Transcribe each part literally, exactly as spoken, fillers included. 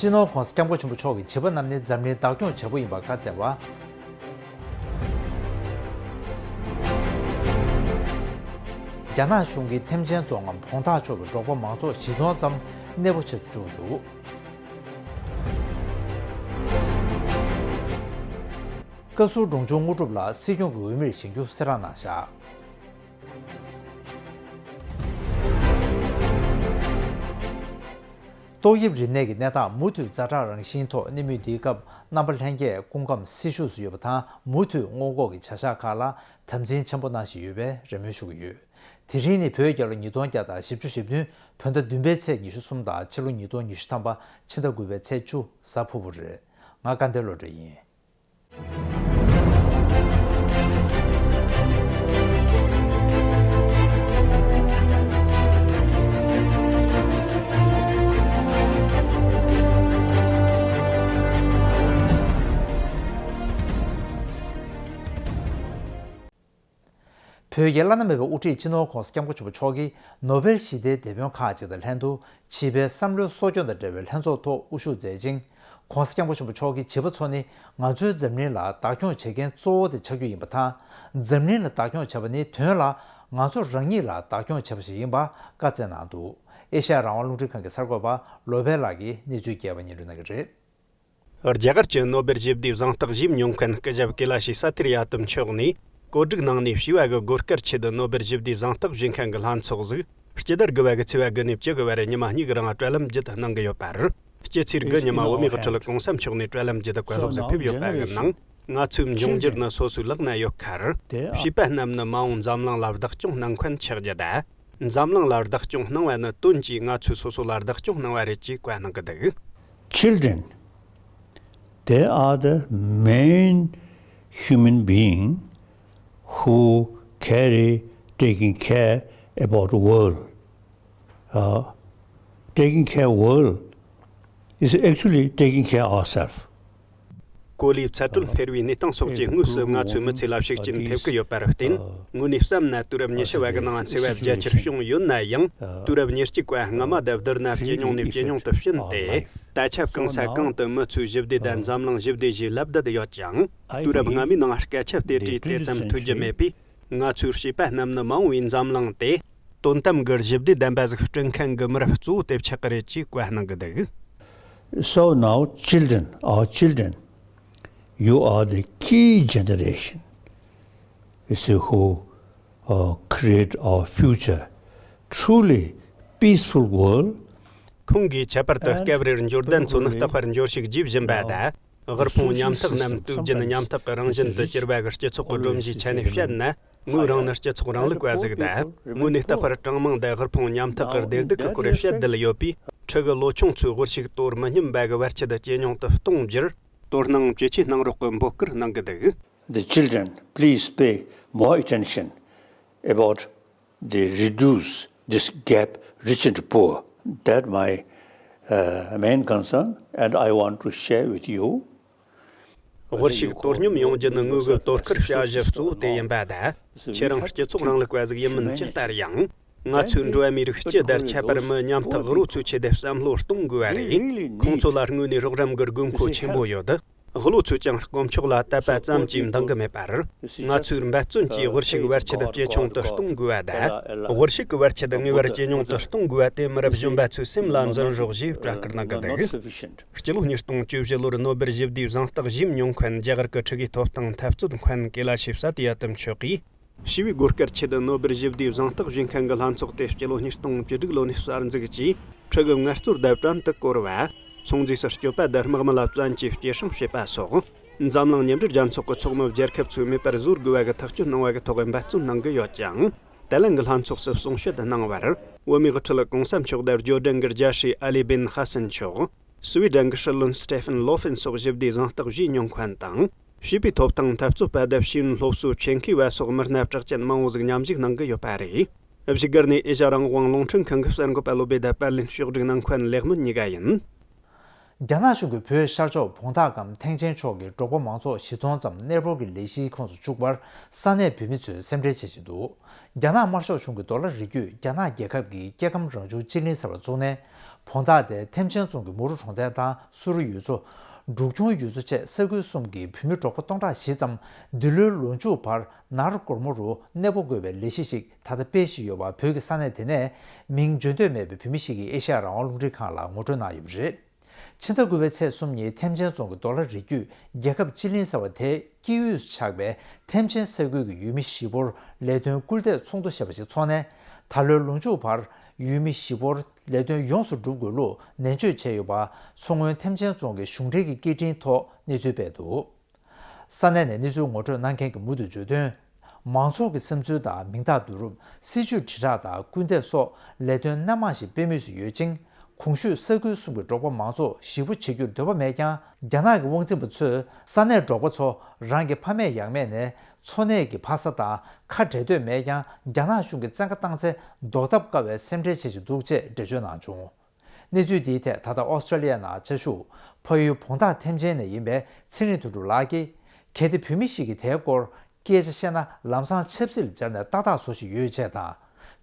སྤྱི་ནོར་༧གོང་ས་༧སྐྱབས་མགོན་ཆེན་པོ་མཆོག་གིས་བྱིས་པ་རྣམས་ནི་འཛམ་གླིང་བདག་སྐྱོང་བྱེད་པོ་ཡིན་པ་བཀའ་སྩལ་བ། རྒྱ་ནག་གཞུང་གིས་ཐེམ་ཆེན་རྫོང་ངམ་བོང་སྟག་ཕྱོགས་ཀྱི་འབྲོག་པ་མང་ཚོགས་བཞི་སྟོང་ཙམ་གནས་སྤོ་བྱེད་དུ་བཅུག་འདུག། བཀའ་ཟུར་འབྲོང་ཆུང་དངོས་གྲུབ་ལགས་སྲིད་སྐྱོང་གི་འོས་མིར་བཞེངས་རྒྱུ་གསལ་བསྒྲགས་གནང་བཞག། ཏོག་དབྱིབས་རིམས་ནད་ཀྱི་གནས་སྟངས་མུ་མཐུད་ཛ་དྲག་རང་བཞིན་ཐོག་གནས་མུས་འདིའི་སྐབས་རྣམ་པ་ལྷན་རྒྱས་སྐུ་ཁམས་སྲི་ཞུགས་སུ་ཡོད་པ་དང་མུ་མཐུད་སྔོན་འགོག་གི་བྱ་གཞག་ཁག་ལ་དམ་འཛིན་ཆེན་པོ་གནང་བཞིན་ཡོད་པའི་རེ་སྨོན་ཞུ་གི་ཡོད། དེ་རིང་ནི་བོད་རྒྱལ་ལོ་ཉིས་སྟོང་བརྒྱ་དང་བཞི་བཅུ་ཞེ་བདུན་བོད་ཟླ་བདུན་པའི་ཚེས་ཉི་ཤུ་གསུམ་དང་ཕྱི་ལོ་ཉིས་སྟོང་ཉི་ཤུ་ཐམ་པ་ཕྱི་ཟླ་དགུ་པའི་ཚེས་བཅུ་གཟའ་ཕུར་བུ་རེད། ང་སྐལ་ལྡན་བློ་གྲོས་ཡིན། བོད་ཀྱི་བླ་ན་མེད་པའི་དབུ་ཁྲིད་སྤྱི་ནོར་༧གོང་ས་༧སྐྱབས་མགོན་ཆེན་པོ་མཆོག་གིས་ནོ་བེལ་ཞི་བདེའི་དེད་དཔོན་ཁག་ཅིག་དང་ལྷན་དུ་བྱིས་པའི་བསམ་བློའི་གསོ་སྐྱོང་དང་འབྲེལ་བའི་ལྷན་ཚོགས་ཐོག་དབུ་བཞུགས་མཛད་ཅིང་། ༧གོང་ས་༧སྐྱབས་མགོན་ཆེན་པོ་མཆོག་གིས་བྱིས་པ་ཚོ་ནི་ང་ཚོའི་འཛམ་གླིང་ལ་བདག་སྐྱོང་བྱེད་མཁན་གཙོ་བོ་དེ་ཆགས་རྒྱུ་ཡིན་པ་དང་། འཛམ་གླིང་ལ་བདག་སྐྱོང་བྱེད་པ་ནི་དོན་ལ་ང་ཚོ་རང་ཉིད་ལ་བདག་སྐྱོང་བྱེད་པ་ཞིག་ཡིན་པ་བཀའ་སྩལ་གནང་འདུག། ཨེ་ཤ་ཡ་རང་དབང་རླུང་འཕྲིན་ཁང་གི་གསར་འགོད་པ་ལོ་པེ་ལགས་ཀྱིས་གནས་ཚུལ་རྒྱས་པ་སྙན་སྒྲོན་གནང་གི་རེད། རྒྱ་གར་གྱི་ནོ་བེལ་ཞི་བདེའི་གཟེངས་རྟགས་ཞུས་མྱོང་མཁན་སྐུ་ཞབས་ཀེ་ལ་ཤི་ས་ཐིར་ཡ་ཏུ་མཆོག་ནས་བཀོད་སྒྲིག་གནང་ནས་བྱིས་པ་གི་དགོས་སྐལ་ཆེད་དུ་ནོ་བེལ་ཞི་བདེའི་གཟེངས་རྟགས་ཞུ་མཁན་གྱི་ལྷན་ཚོགས་ཟིག་སྤྱི་ཟླ་དགུ་བ་གི་ཚེས་པ་དགུ་ནས་བཅུ་དགུ་བར་ཉི་མ་གཉིས་ཀྱི་རིང་བཀྲ་ལམ་བརྒྱུད་གནང་གི་ཡོད་པ་རེད། སྤྱི་ཚེས་དགུ་ཉི་མ་བོད་མིའི་དབུ་ཁྲིད་༧གོང་ས་མཆོག་ནས་བཀྲ་ལམ་བརྒྱུད་བཀའ་སློབ་ཟིག་ཕེབས་ཡོད་པ་གི་ནང་། ང་ཚོའི་འབྱུང་འགྱུར་ནི་སོ་སོའི་ལག་ན་ཡོད་ཁར། བྱིས་པ་རྣམས་ནི་མ་འོངས་འཛམ་གླིང་ལ་བདག་སྐྱོང་གནང་མཁན་ཆགས་རྒྱུ་དང་། འཛམ་གླིང་ལ་བདག་སྐྱོང་གནང་བ་ནི་དོན་གྱིས་ང་ཚོས་སོ་སོ་ལ་བདག་སྐྱོང་གནང་བ་རེད་ཅེས་བཀའ་གནང་གི་འདུག། Children, they are the main human being who carry taking care about world. Uh, taking care world is actually taking care ourselves. གོ་ལའི་ཚ་དྲོད་འཕེལ་བའི་གནས་སྟངས་སོགས་ཀྱི་དངོས་སུ་ང་ཚོའི་མི་ཚེ་ལ་ཤུགས་རྐྱེན་ཐེབས་ཀྱི་ཡོད་པར་བརྟེན། དངོས་གནས་བསམ་ན་དུས་རབས་ཉི་ཤུ་བ་གི་ནང་ཚེས་པ་བརྒྱད་ཅུར་བྱུང་ཡོད་ན་ཡང་། དུས་རབས་ཉེར་གཅིག་པ་སྔ་མ་དང་བསྡུར་ན་ཇེ་ཉུང་ནས་ཇེ་ཉུང་དུ་ཕྱིན་ཏེ། ད་ཆ་གང་ས་གང་དུ་མི་ཚོས་ཞི་བདེ་དང་འཛམ་གླིང་ཞི་བདེ་ཞེས་ལབ་བསྡད་ཡོད་ཀྱང་། དུས་རབས་སྔ་མའི་ནང་སྐད་ཆ་དེ་འདྲའི་དེ་ཙམ་ཐོས་རྒྱུ་མེད་པས། ང་ཚོའི་བྱིས་པ་རྣམས་ནི་མ་འོངས་པའི་འཛམ་གླིང་སྟེ། དོན་དམ་གྱི་ཞི་བདེ་ལྡན་པ་ཞིག་བསྐྲུན་མཁན་གྱི་མི་རབས་གཙོ་བོ་དེ་ཆགས་ཀྱི་རེད་ཅེས་བཀའ་གནང་གི་འདུག། So now, children, our children, you are the key generation, you see, who, uh, create our future, truly peaceful world. ཁོང་གིས་ཁྱད་པར་དུ་སྐབས་རེར་འབྱོར་ལྡན་ཚོ་ནི་རྟག་པར་འབྱོར་ཕྱུག་རྗེས་བཞིན་པ་དང་། དབུལ་ཕོངས་ཉམ་ཐག་རྣམས་དུས་རྒྱུན་ཉམ་ཐག་གི་རང་བཞིན་དུ་གྱུར་པ་གི་སྤྱི་ཚོགས་ཀྱི་སྒྲོམ་གཞིའི་ཆ་ནས་བཤད་ན། ངོས་རང་ནི་སྤྱི་ཚོགས་རིང་ལུགས་པ་ཟིག་དང་། ངོས་ནས་རྟག་པར་གྲངས་མང་དང་དབུལ་ཕོངས་ཉམ་ཐག་གི་བདེ་སྡུག་གི་སྐོར་བཤད་བསྡད་ཡོད་པས། ཕྲུ་གུ་ལོ་ཆུང་ཚོས་དབུལ་ཕྱུག་དོར་མི་སྙམ་པ་གི་བར་ཆད་ཇེ་ཉུང་དུ་གཏོང་རྒྱུར། དོ་སྣང་ཇེ་ཆེ་གནང་རོགས་ཀྱི་འབོད་སྐུལ་གནང་གི་འདུག། The children, please pay more attention about the reduce this gap, rich and poor. That my, uh, main concern, and I want to share with you. དབུལ་ཕྱུག་དོ་སྙོམས་ཡོང་རྒྱུ་ནི་དངོས་ཀྱི་དོ་ཁུར་བྱ་གཞི་གཙོ་བོ་དེ་ཡིན་པ་དང་། ཁྱེད་རང་སྤྱི་ཚོགས་རིང་ལུགས་པ་ཟིག་ཡིན་མིན་ཇི་ལྟར་ཡང་། ང་ཚོའི་འགྲོ་བ་མིའི་རིགས་སྤྱི་དང་ཁྱད་པར་མི་ཉམ་ཐག་དབུལ་པོ་ཚོའི་ཆེད་དུ་བསམ་བློ་གཏོང་དགོས་པ་རེད། ཁོང་ཚོ་ལ་དངོས་ནས་རོགས་རམ་གྱི་དགོས་མཁོ་ཆེན་པོ་ཡོད། དབུལ་པོ་ཚོས་ཀྱང་དཀོན་མཆོག་ལ་དད་པ་ཙམ་གྱིས་འདང་གི་མེད་པར། ང་ཚོས་འབད་བརྩོན་གྱིས་དབུལ་ཕྱུག་བར་ཆད་ཇེ་ཆུང་དུ་གཏོང་དགོས་པ་དང་། དབུལ་ཕྱུག་གི་བར་ཆད་ངེས་པར་ཇེ་ཉུང་དུ་གཏོང་དགོས་པ་དེ་མི་རབས་གཞོན་པ་ཚོའི་སེམས་ལ་འཛིན་རོགས་ཞེས་བཀའ་བཀོད་གནང་གི་འདུག། སྤྱི་ལོ་ཉིས་སྟོང་བཅུ་བཞི་ལོར་ནོ་བེལ་ཞི་བདེའི་གཟེངས་རྟགས་ཞུས་མྱོང་མཁན་རྒྱ་གར་གྱི་ཕྲུ་གུའི་ཐོབ་ཐང་འཐབ་རྩོད་མཁན་ཀེ་ལ་ཤི་ས་ཏི་ཡ་ཏུ་མཆོག་གིས། བྱིས་པའི་དགོས་སྐལ་ཆེད་དུ་ནོ་བེལ་ཞི་བདེའི་གཟེངས་རྟགས་ཞུས་མཁན་གྱི་ལྷན་ཚོགས་དེ་སྤྱི་ལོ་ཉིས་སྟོང་བཅུ་དྲུག་ལོ་ནས་གསར་འཛུགས་ཀྱིས། ཕྲུ་གུ་ངལ་རྩོལ་དང་བྲན་དུ་བཀོལ་བ། ཚོང་རྫས་སུ་སྤྱོད་པ་དང་དམག་མི་ལ་བཙན་གྱིས་སྐྱེད་སྲིང་བྱེད་པ་སོགས། འཛམ་གླིང་མཉམ་འབྲེལ་རྒྱལ་ཚོགས་ཀྱི་ཚོགས་མི་རྒྱལ་ཁབ་ཚོས་མེད་པར་བཟོ་དགོས་པ་གི་ཐག་གཅོད་གནང་བ་གི་ཐོག་འབད་བརྩོན་གནང་གི་ཡོད་ཀྱང་། ཏཱ་ལན་གྱི་ལྷན་ཚོགས་སུ་གསུང་བཤད་གནང་བར། བོད་མིའི་དབུ་ཁྲིད་གོང་ས་མཆོག་དང་ཇོར་ཌན་གྱི་རྒྱལ་སྲས་ཨ་ལི་བིན་ཧ་སན་མཆོག། སུའེ་ཌེན་གྱི་སྲིད་བློན་སི་ཏེ་ཕན་ལོ་ཕིན་སོགས་ཞི་བདེའི་གཟེངས་རྟགས་ཞུས་མྱོང་མཁན་དང་། བྱིས་པའི་ཐོབ་ཐང་འཐབ་རྩོད་པ་དང་ཤེས་ཡོན་སློབ་གསོའི་ཆེད་མཁས་པ་སོགས་མི་སྣ་གྲགས་ཅན་མང་བོ་ཟིག་མཉམ་ཞུགས་གནང་གི་ཡོད་པ་རེད། བཞུགས་སྒར་ནས་ཨེ་ཤ་རང་དབང་རླུང་འཕྲིན་ཁང་གི་གསར་འགོད་པ་བློ་བྷེ་དང་པར་ལེན་ཕྱོགས་སྒྲིག་གནང་མཁན་ལེགས་སྨོན་གཉིས་ཀ་ཡིན། རྒྱ་ནག་གཞུང་གིས་བོད་ཤར་ཕྱོགས་བོང་སྟག་གམ་ཐེག་ཆེན་ཕྱོགས་ཀྱི་འབྲོག་པ་མང་ཚོགས་བཞི་སྟོང་ཙམ་གནས་སྤོར་གྱི་ལས་གཞིའི་ཁོངས་སུ་བཅུག་པར་ས་གནས་བོད་མི་ཚོས་སེམས་ཁྲལ་བྱེད་བཞིན་འདུག། རྒྱ་ནག་དམར་ཤོག་གཞུང་གི་ཌོ་ལར་རིགས་རྒྱུད་རྒྱ་ནག་རྒྱལ་ཁབ་ཀྱི་སྐྱེ་ཁམས་རང་བྱུང་སྤྱི་གླིང་ཟེར་བ་བཙུགས་ནས། བོང་སྟག་དེ་ཐེམ་ཆེན་རྫོང་གི་མུ་རུ་གྲོང་རྡལ་དང་སུ་རུ་ཡུལ་ཚོ། འབྲུག་ཆུང་ཡུལ་ཚོ་བཅས་ས་ཁུལ་གསུམ་གྱི་བོད་མི་འབྲོག་པ་སྟོང་ཕྲག་བཞི་ཙམ་འདི་ལོའི་ལོ་མཇུག་བར་ནཱ་རོ་སྒོར་མོ་རུ་གནས་སྤོ་དགོས་པའི་ལས་གཞི་ཞིག་ད་ལྟ་སྤེལ་བཞིན་ཡོད་པ། བོད་ཀྱི་ས་གནས་དེ་ནས་མིང་བརྗོད་འདོད་མེད་པའི་བོད་མི་ཞིག་གིས་ཨེ་ཤ་ཡ་རང་དབང་རླུང་འཕྲིན་ཁང་ལ་ངོ་སྤྲོད་གནང་ཡོད་པ་རེད། ཕྱི་ཟླ་དགུ་པའི་ཚེས་གསུམ་ཉིན་ཐེམ་ཆེན་རྫོང་གི་མདོ་ལ་རི་རྒྱུད་རྒྱལ་ཁབ་སྤྱི་གླིང་ཟེར་བ་དེའི་དཀྱིལ་དབུས་སུ་ཆགས་པའི་ཐེམ་ཆེན་ས་ཁུལ་གྱི་ཡུལ་མི་བཞི་བོར་ལས་དོན་སྐུལ་འདེད་ཚོགས་འདུ་ཞེས་པ་ཞིག་འཚོགས་ནས། ད་ལོའི་ལོ་མཇུག་བར་ཡུལ་མི་བཞི་བོར་ལས་དོན་ཡོངས་སུ་སྒྲུབ་དགོས་ལུགས་ནན་བརྗོད་བྱས་ཡོད་པ། མཚོ་སྔོན་ཐེམ་ཆེན་རྫོང་གི་གཞུང་འབྲེལ་གྱི་སྐད་འཕྲིན་ཐོག་གནས་ཚུལ་སྤེལ་འདུག། ས་གནས་ནས་གནས་ཚུལ་ངོ་སྤྲོད་གནང་མཁན་གྱིས་མུ་མཐུད་བརྗོད་དོན། མང་ཚོགས་ཀྱི་བསམ་ཚུལ་དང་མིང་རྟགས་བསྡུ་རུབ། སྲིད་ཇུས་དྲིལ་བསྒྲགས་དང་སྐུལ་འདེད་སོགས་ལས་དོན་སྣ་མང་ཞིག་སྤེལ་མུས་སུ་ཡོད་ཅིང་། གོང་ཞུས་ས་ཁུལ་གསུམ་གྱི་འབྲོག་པ་མང་ཚོགས་ཞི་བོ་བྱེད་རྒྱུར་འདོད་པ་མེད་ཀྱང་། རྒྱ་ནག་གི་དབང་འཛིན་པ་ཚོས་ས་གནས་འབྲོག་པ་ཚོ་རང་གི་ཕ་མེས་ཡང་མེས་ནས་འཚོ་གནས་ཀྱི་ཕ་ས་དང་ཁ་བྲལ་འདོད་མེད་ཀྱང་། རྒྱ་ནག་གཞུང་གིས་བཙན་བཀའ་བཏང་ཚེ་ཟློག་ཐབས་དཀའ་བའི་སེམས་ཁྲལ་བྱེད་བཞིན་འདུག་ཅེས་འགྲེལ་བརྗོད་གནང་བྱུང་། གནས་ཚུལ་འདིའི་ཐད་ད་ལྟ་ཨོ་སི་ཀྲེ་ལི་ཡ་ནང་བཅའ་བཞུགས་ཕ་ཡུལ་བོང་སྟག་ཐེམ་ཆེན་ནས་ཡིན་པའི་ཚེ་རིང་དོན་གྲུབ་ལགས་ཀྱིས། གལ་ཏེ་བོད་མི་ཞིག་གིས་དེའི་སྐོར་སྐད་ཆ་བཤད་ན་ལམ་སང་ཆབ་སྲིད་ལ་སྦྱར་ནས་ཏག་ཏག་བཟོ་བཞིན་ཡོད་ཅེས་དང་།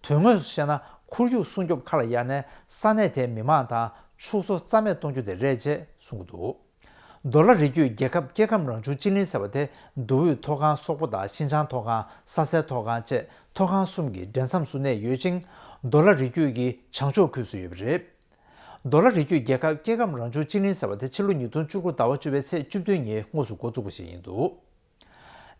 དོན་དངོས་སུ་བཤད་ན་ཁོར་ཡུག་སྲུང་སྐྱོབ་ཁ་ལ་གཡར་ནས་ས་གནས་དེའི་མི་མང་དང་ཕྱུགས་འཚོ་རྩ་མེད་གཏོང་རྒྱུ་དེ་རེད་ཅེས་གསུངས་ཀྱི་འདུག། མདོ་ལ་རི་རྒྱུད་རྒྱལ་ཁབ་སྐྱེ་ཁམས་རང་བྱུང་སྤྱི་གླིང་ཟེར་བ་དེ་མདོ་དབུས་མཐོ་སྒང་སོག་པོ་དང་ཤིན་ཅང་མཐོ་སྒང་། ས་སེར་མཐོ་སྒང་བཅས་མཐོ་སྒང་གསུམ་གྱི་འབྲེལ་མཚམས་སུ་གནས་ཡོད་ཅིང་། མདོ་ལ་རི་རྒྱུད་ཀྱི་བྱང་ཕྱོགས་ཁུལ་སུ་ཡོད་པ་རེད། མདོ་ལ་རི་རྒྱུད་རྒྱལ་ཁབ་སྐྱེ་ཁམས་རང་བྱུང་སྤྱི་གླིང་ཟེར་བ་དེ་ཕྱི་ལོ་ཉིས་སྟོང་བཅུ་དགུ་ཟླ་བ་བཅུ་པའི་ཚེས་བཅུ་བདུན་ཉིན་དངོས་སུ་འགོ་བཙུགས་པ་ཞིག་ཡིན་འདུག།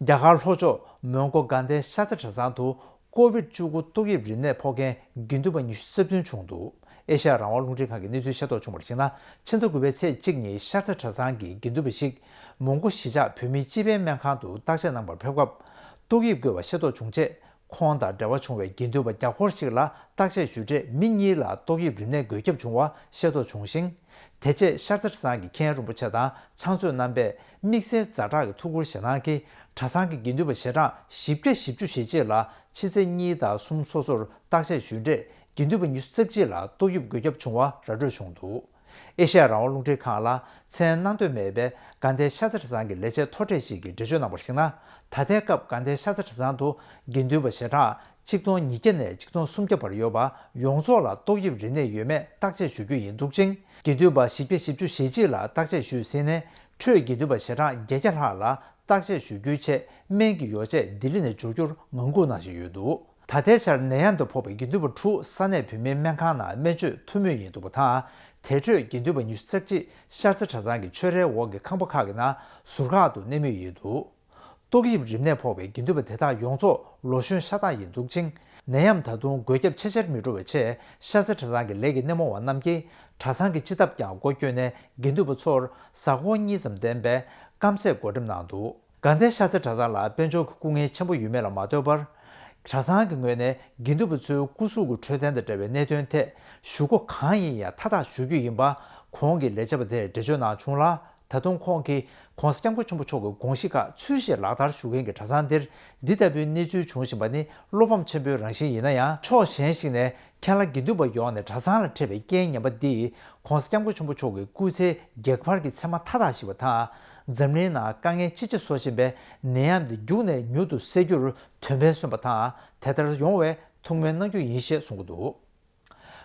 རྒྱ་གར་ལྷོ་ཕྱོགས་མོན་གྷོ་དགའ་ལྡན་ཤར་རྩེ་གྲྭ་ཚང་དུ་ཀོ་བིད་བཅུ་དགུ་ཏོག་དབྱིབས་རིམས་ནད་ཕོག་མཁན་དགེ་འདུན་པ་ཉི་ཤུ་རྩ་བདུན་བྱུང་འདུག། ཨེ་ཤ་ཡ་རང་དབང་རླུང་འཕྲིན་ཁང་གིས་གནས་ཚུལ་ཤེས་རྟོགས་བྱུང་བར་གཞིགས་ན། ཕྱི་ཟླ་དགུ་པའི་ཚེས་གཅིག་ཉིན་ཤར་རྩེ་གྲྭ་ཚང་གི་དགེ་འདུན་པ་ཞིག་མོན་གྷོ་གཞིས་ཆགས་བོད་མིའི་སྤྱི་པའི་སྨན་ཁང་དུ་བརྟག་དཔྱད་གནང་བར་ཕེབས་སྐབས། ཏོག་དབྱིབས་འགོས་པ་ཤེས་རྟོགས་བྱུང་རྗེས། ཁོང་དང་འབྲེལ་བ་བྱུང་བའི་དགེ་འདུན་པ་བརྒྱ་སྐོར་ཞིག་ལ་བརྟག་དཔྱད་ཞུས་རྗེས། མི་གཉིས་ལ་ཏོག་དབྱིབས་རིམས་ནད་འགོས་ཁྱབ་བྱུང་བ་ཤེས་རྟོགས་བྱུང་ཞིང་། དེ་རྗེས་ཤར་རྩེ་གྲྭ་ཚང་གི་མཁན་རིན་པོ་ཆེ་དང་ཕྱག་མཛོད་རྣམ་པས་དམིགས་བསལ་ཛ་དྲག་གི་ཐུགས་ཁུར་བཞེས་གནང་གིས། གྲྭ་ཚང་གི་དགེ་འདུན་པ་ཞལ་གྲངས་བཞི་བརྒྱ་བཞི་བཅུ་ཞེ་གཅིག་ལ་ཕྱི་ཚེས་གཉིས་དང་གསུམ་སོ་སོར་བརྟག་དཔྱད་ཞུས་རྗེས། དགེ་འདུན་པ་ཉི་ཤུ་རྩ་གཅིག་ལ་ཏོག་དབྱིབས་འགོས་ཁྱབ་བྱུང་བ་ར་སྤྲོད་བྱུང་འདུག། ཨེ་ཤ་ཡ་རང་དབང་རླུང་འཕྲིན་ཁང་ལ་མཚན་གནང་འདོད་མེད་པའི་དགའ་ལྡན་ཤར་རྩེ་གྲྭ་ཚང་གི་ལས་བྱེད་མཐོ་གྲས་ཤིག་གིས་འགྲེལ་བརྗོད་གནང་བར་གཞིགས་ན། ད་ལྟའི་སྐབས་དགའ་ལྡན་ཤར་རྩེ་གྲྭ་ཚང་དུ་དགེ་འདུན་པ་ཞལ་གྲངས་གཅིག་སྟོང་ཉིས་བརྒྱ་ནས་གཅིག་སྟོང་སུམ་བརྒྱ་བར་ཡོད་པ་ཡོངས་རྫོགས་ལ་ཏོག་དབྱིབས་རིམས་ནད་ཡོད་མེད་བརྟག་དཔྱད་ཞུ་རྒྱུ་ཡིན་འདུག་ཅིང་། དགེ་འདུན་པ་བཞི་བརྒྱ་བཞི་བཅུ་ཞེ་གཅིག་ལ་བརྟག་དཔྱད་ཞུས་ཟིན་ནས། འཕྲོས་དགེ་འདུན་པ་ཞལ་གྲངས་བརྒྱད་བརྒྱ་ལྷག་ལ་བརྟག་དཔྱད་ཞུ་རྒྱུའི་ཆེད་སྨན་གྱི་ཡོ་བྱད་ལྡི་ལི་ནས་འབྱོར་རྒྱུར་ངང་སྒུག་གནང་བཞིན་ཡོད་འདུག། ད་ལྟའི་ཆར་ནད་ཡམས་དུ་ཕོག་པའི་དགེ་འདུན་པ་དྲུག་ས་གནས་བོད་མིའི་སྨན་ཁང་ནང་སྨན་བཅོས་ཐུབ་མུས་ཡིན་འདུག་པ་དང་། དེ་འཕྲོས་དགེ་འདུན་པ་ཉི་ཤུ་རྩ་གཅིག་ཤར་རྩེ་གྲྭ་ཚང་གི་ཆོས་རའི་འོག་གི་ཁང་པ་ཁག་གི་ནང་ཟུར་བཀག་ཏུ་གནས་མུས་ཡིན་འདུག། ཏོག་དབྱིབས་རིམས་ནད་ཕོག་པའི་དགེ་འདུན་པ་དེ་དག་ཡོངས་རྫོགས་ལོ་གཞོན་ཤ་སྟག་ཡིན་འདུག་ཅིང་། ནད་ཡམས་ད་དུང་འགོས་ཁྱབ་ཆེ་ཆེར་མི་འགྲོ་བའི་ཆེད། ཤར་རྩེ་གྲྭ་ཚང་གི་ལས་ཀྱི་སྣེ་མོ་བ་རྣམས་ཀྱིས་གྲྭ་ཚང་གི་སྤྱི་ཐབ་ཀྱང་སྒོ་བསྐྱོན་ནས། དགེ་འདུན་པ་ཚོར་གཟའ་འཁོར་གཉིས་ཙམ་ལྡན་པའི་སྐམ་ཟས་བགོ་འགྲེམས་གནང་འདུག། དགའ་ལྡན་ཤར་རྩེ་གྲྭ་ཚང་ལ་དཔལ་འབྱོར་གྱི་སྐུ་ངལ་ཆེན་པོ་ཡོད་མེད་ལ་མ་ལྟོས་པར། གྲྭ་ཚང་གི་ངོས་ནས་དགེ་འདུན་པ་ཚོའི་སྐུ་གཟུགས་ཀྱི་འཕྲོད་བསྟེན་དང་འབྲེལ་བའི་གནད་དོན་ཐད། ཞུ་སྒོ་གང་ཡིན་ཡང་མཐའ་དག་ཞུ་རྒྱུ་ཡིན་པ། ཁོང་གིས་ལས་བྱེད་པ་དེར་འགྲེལ་བརྗོད་གནང་བྱུང་ལ། ད་དུང་ཁོང་གིས་༸གོང་ས་༸སྐྱབས་མགོན་ཆེན་པོ་མཆོག་གི་དགོངས་གཞི་ཁག་ཚུལ་བཞིན་ལག་བསྟར་ཞུ་མཁན་གྱི་གྲྭ་ཚང་འདིར། འདི་ལྟ་བུའི་གནས་ཚུལ་བྱུང་བཞིན་པ་ནི་བློ་ཕམ་ཆེན་པོའི་རང་བཞིན་ཡིན་ན་ཡང་། ཕྱོགས་གཞན་ཞིག་ནས་མཁན་བླ་དགེ་འདུན་པ་ཡོངས་ནས་གྲྭ་ཚང་ལ་འཕྲད་པའི་རྐྱེན་ངན་པ་འདིས་༸གོང་ས་༸སྐྱབས་མགོན་ཆེན་པོ་མཆོག་གི་སྐུ་ཚེའི་བགེགས་ཕར་གྱི་མཚན་མ་མཐའ་དག་ཞིག་པ་དང་། འཛམ་གླིང་ནང་དཀའ་ངལ་ཅི་ཆེ་བཟོ་བཞིན་པའི་ནད་ཡམས་འདི་མགྱོགས་ནས་མྱུར་དུ་སེལ་རྒྱུར་དོན་ཕན་སོན་པ་དང་། དེ་ལྟར་ཡོང་བའི་ཐུགས་སྨོན་གནང་རྒྱུ་ཡིན་ཞེས་གསུངས་ཀྱི་འདུག།